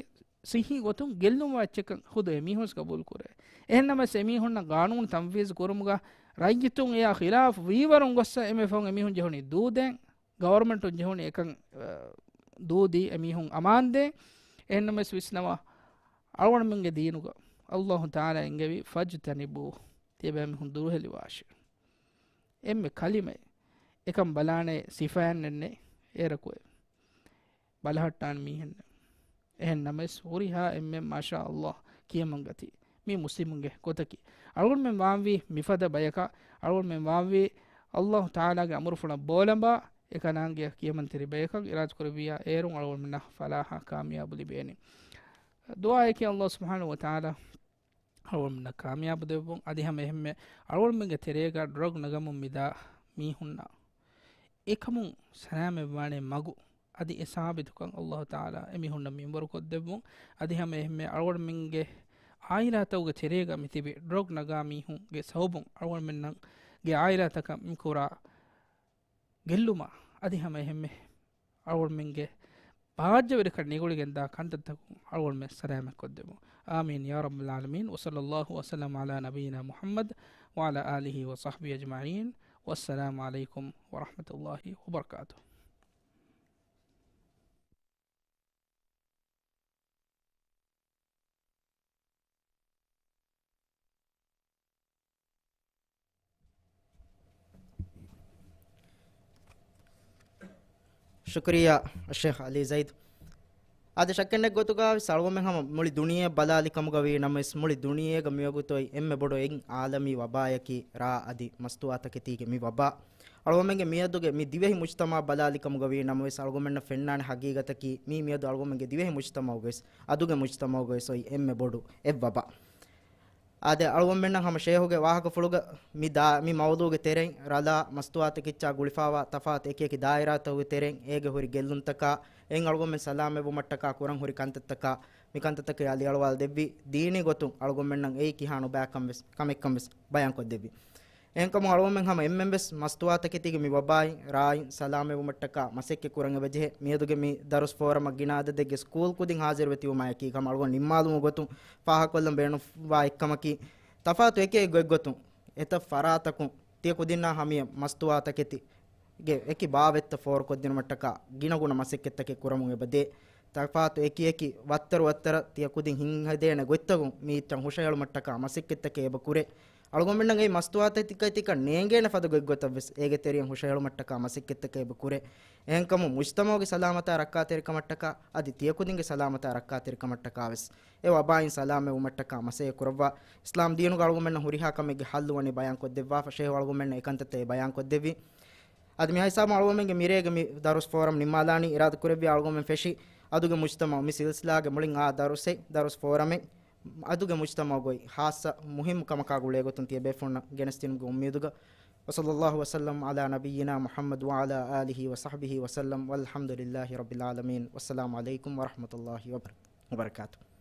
ސިއްހީ ގޮތުން ގެއްލުންވާ އެއްޗެއްކަން ޚުދު އެމީހުންވެސް ގަބޫލު ކުރޭ. އެހެންނަމަވެސް އެމީހުންނަށް ގާނޫނު ތަންފީޒު ކުރުމުގަ ރައްޔިތުން އެއާ ޚިލާފު ވީވަރުން ގޮއްސަ އެންމެ ފަހުން އެމީހުން ޖެހުނީ ދޫދޭން. ގަވަރމެންޓުން ޖެހުނީ އެކަން، އަ، ދޫދީ އެމީހުން އަމާންދޭ. އެހެންނަމަވެސް ވިސްނަވާ، އަޅުގަނޑުމެންގެ ދީނުގަ އައްލާހު ތަޢާލާ އެންގެވީ، "ފަޖްތަނިބޫ"، ތިޔަބައިމީހުން ދުރުހެލިވާށޭ. އެންމެ ކަލިމައެއް. އެކަން ބަލާނެ ސިފައެއް ނެތް އޭރަކު އެ ބަލަހައްޓާނެ މީހެއް ނެތް. އެހެން ނަމަވެސް ހުރިހާ އެންމެން މާޝާ އައްލާހް ކިޔަމަން ގަތީ. މީ މުސްލިމުންގެ ގޮތަކީ. އަޅުގަނޑުމެން ވާންވީ މިފަދަ ބަޔަކަށް، އަޅުގަނޑުމެން ވާންވީ އައްލާހު ތަޢާލާގެ އަމުރުފުޅަށް ބޯލަނބާ، އެކަނާނގެ ކިޔަމަންތެރި ބަޔަކަށް އިރާދަކުރެއްވިއްޔާ އޭރުން އަޅުގަނޑުމެންނަށް ފަލާހާ ކާމިޔާބު ލިބޭނެ. ދުޢާއަކީ އައްލާހު ސުބްޙާނަހު ވަ ތަޢާލާ އަޅުގަނޑުމެންނަށް ކާމިޔާބު ދެއްވުން. އަދި ހަމަ އެހެންމެ އަޅުގަނޑުމެންގެ ތެރޭގަ ޑްރަގް ނަގަމުން މިދާ މީހުންނަށް އެކަމުން ސަލާމަތްވާނެ މަގު އަދި އެ ސާބިތުކަން އައްލާހު ތަޢާލާ އެމީހުންނަށް މިންވަރު ކޮށްދެއްވުން. އަދި ހަމަ އެހެންމެ އަޅުގަނޑުމެންގެ އާއިލާތަކުގެ ތެރޭގަ މިތިބި ޑްރަގް ނަގާ މީހުންގެ ސަބަބުން އަޅުގަނޑުމެންނަށް ގެ އާއިލާތަކަށް މިކުރާ ގެއްލުމާ އަދި ހަމަ އެހެންމެ އަޅުގަނޑުމެންގެ ބާއްޖަވެރިކަން ނިގުޅިގެންދާ ކަންތައްތަކުން އަޅުގަނޑުމެން ސަލާމަތް ކޮށްދެއްވުން. އާމީން ޔާ ރައްބަލް ޢާލަމީން. وصلى الله وسلم على نبينا محمد وعلى آله وصحبه أجمعين. والسلام عليكم ورحمة الله وبركاته. ޝުކުރިއްޔާ އައްޝޭޚް ޢަލީ ޒައިދު. އާދެ، ޝައްކެއްނެތް ގޮތުގަ ވެސް އަޅުގަނޑުމެން ހަމަ މުޅި ދުނިޔެ ބަލާލި ކަމުގަ ވީ ނަމަވެސް، މުޅި ދުނިޔޭގަ މިވަގުތު އޮތް އެންމެ ބޮޑު އެއް ޢާލަމީ ވަބާއަކީ ރާ އަދި މަސްތުވާތަކެތީގެ މި ވަބާ. އަޅުގަނޑުމެންގެ މިއަދުގެ މި ދިވެހި މުޖްތަމަޢަށް ބަލާލި ކަމުގަ ވީ ނަމަވެސް، އަޅުގަނޑުމެންނަށް ފެންނާނެ ހަގީގަތަކީ، މީ މިއަދު އަޅުގަނޑުމެންގެ ދިވެހި މުޖްތަމަޢުގަވެސް، އަދުގެ މުޖްތަމަޢުގަވެސް އޮތް އެންމެ ބޮޑު އެއް ވަބާ. އާދެ، އަޅުގަނޑުމެންނަށް ހަމަ ޝޭހުގެ ވާހަކަފުޅުގަ މި ދާ، މި މައުޟޫގެ ތެރެއިން ރަލާ މަސްތުވާތަކެއްޗާ ގުޅިފާވާ ތަފާތު އެކި އެކި ދާއިރާތަކުގެ ތެރެއިން އޭގެ ހުރި ގެއްލުންތަކާ، އެއިން އަޅުގަނޑުމެން ސަލާމަތްވުމަށްޓަކާ ކުރަން ހުރި ކަންތައްތަކާ، މި ކަންތައްތަކަށް އަލިއަޅުވާލަ ދެއްވި. ދީނީ ގޮތުން އަޅުގަނޑުމެންނަށް އެއީ ކިހާ ނުބައި ކަން ވެސް، ކަމެއްކަން ވެސް ބަޔާންކޮށްދެއްވި. އެހެންކަމުން އަޅުގަނޑުމެން ހަމަ އެންމެން ވެސް މަސްތުވާތަކެތީގެ މި ވަބާއިން ރާއިން ސަލާމަތްވުމަށްޓަކާ މަސައްކަތް ކުރަން އެބަޖެހޭ. މިއަދުގެ މި ދަރުސް ފޯރަމަށް ގިނަ އަދަދެއްގެ ސްކޫލް ކުދިން ހާޒިރުވެތިވުމާއެކީ ހަމަ އަޅުގަނޑު ނިންމާލުމުގެ ގޮތުން ފާހަގަކޮށްލަން ބޭނުންވާ އެއްކަމަކީ، ތަފާތު އެކި އެއް ގޮތްގޮތުން އެތައް ފަރާތަކުން ތިޔަ ކުދިންނާ ހަމަޔަށް މަސްތުވާތަކެތި ގެ އެކި ބާވަތްތައް ފޯރުކޮށްދިނުމަށްޓަކާ ގިނަގުނަ މަސައްކަތްތަކެއް ކުރަމުން އެބަދޭ. ތަފާތު އެކި އެކި ވައްތަރު ވައްތަރަށް ތިޔަ ކުދިން ހިންހެދޭނެ ގޮތްތަކުން މީތަން ހުށަހެޅުމަށްޓަކާ މަސައްކަތްތަކެއް އެބަ ކުރޭ. އަޅުގަނޑުމެންނަށް އެއީ މަސްތުވާތަކެތިކަން ނޭނގޭނެ ފަދަ ގޮތްގޮތަށް ވެސް އޭގެ ތެރެއިން ހުށަހެޅުމަށްޓަކާ މަސައްކަތްތަކެއް އެބަ ކުރޭ. އެހެންކަމުން މުޖްތަމަޢުގެ ސަލާމަތާ ރައްކާތެރިކަމަށްޓަކާ އަދި ތިޔަ ކުދިންގެ ސަލާމަތާ ރައްކާތެރިކަމަށްޓަކާ ވެސް އެ ވަބާއިން ސަލާމަތްވުމަށްޓަކާ މަސައްކަތް ކުރައްވާ. އިސްލާމް ދީނުގަ އަޅުގަނޑުމެންނަށް ހުރިހާ ކަމެއްގެ ޙައްލު ވަނީ ބަޔާންކޮށްދެއްވާފަ، ޝޭހު އަޅުގަނޑުމެންނަށް އެކަންތައްތައް އެ ބަޔާންކޮށްދެއްވި. އަދި މިހާ ހިސާބުން އަޅުގަނޑުމެންގެ މިރޭގެ މި ދަރުސް ފޯރަމް ނިންމާލާނީ. އިރާދަ ކުރެއްވި އަޅުގަނޑުމެން ފެށި އަދުގެ މުޖްތަމަޢު މި ސިލްސިލާގެ މުޅިން އާ ދަރުސެއް، ދަރުސް ފޯރަމެއް އަދުގެ މުޖްތަމަޢުގައި ޚާއްޞަ މުހިއްމު ކަމަކާ ގުޅޭގޮތުން ތިޔަބޭފުޅުންނަށް ގެނެސްދިނުމުގެ އުއްމީދުގަ. وصلى الله وسلم على نبينا محمد وعلى آله وصحبه وسلم والحمد لله رب العالمين. والسلام عليكم ورحمة الله وبركاته.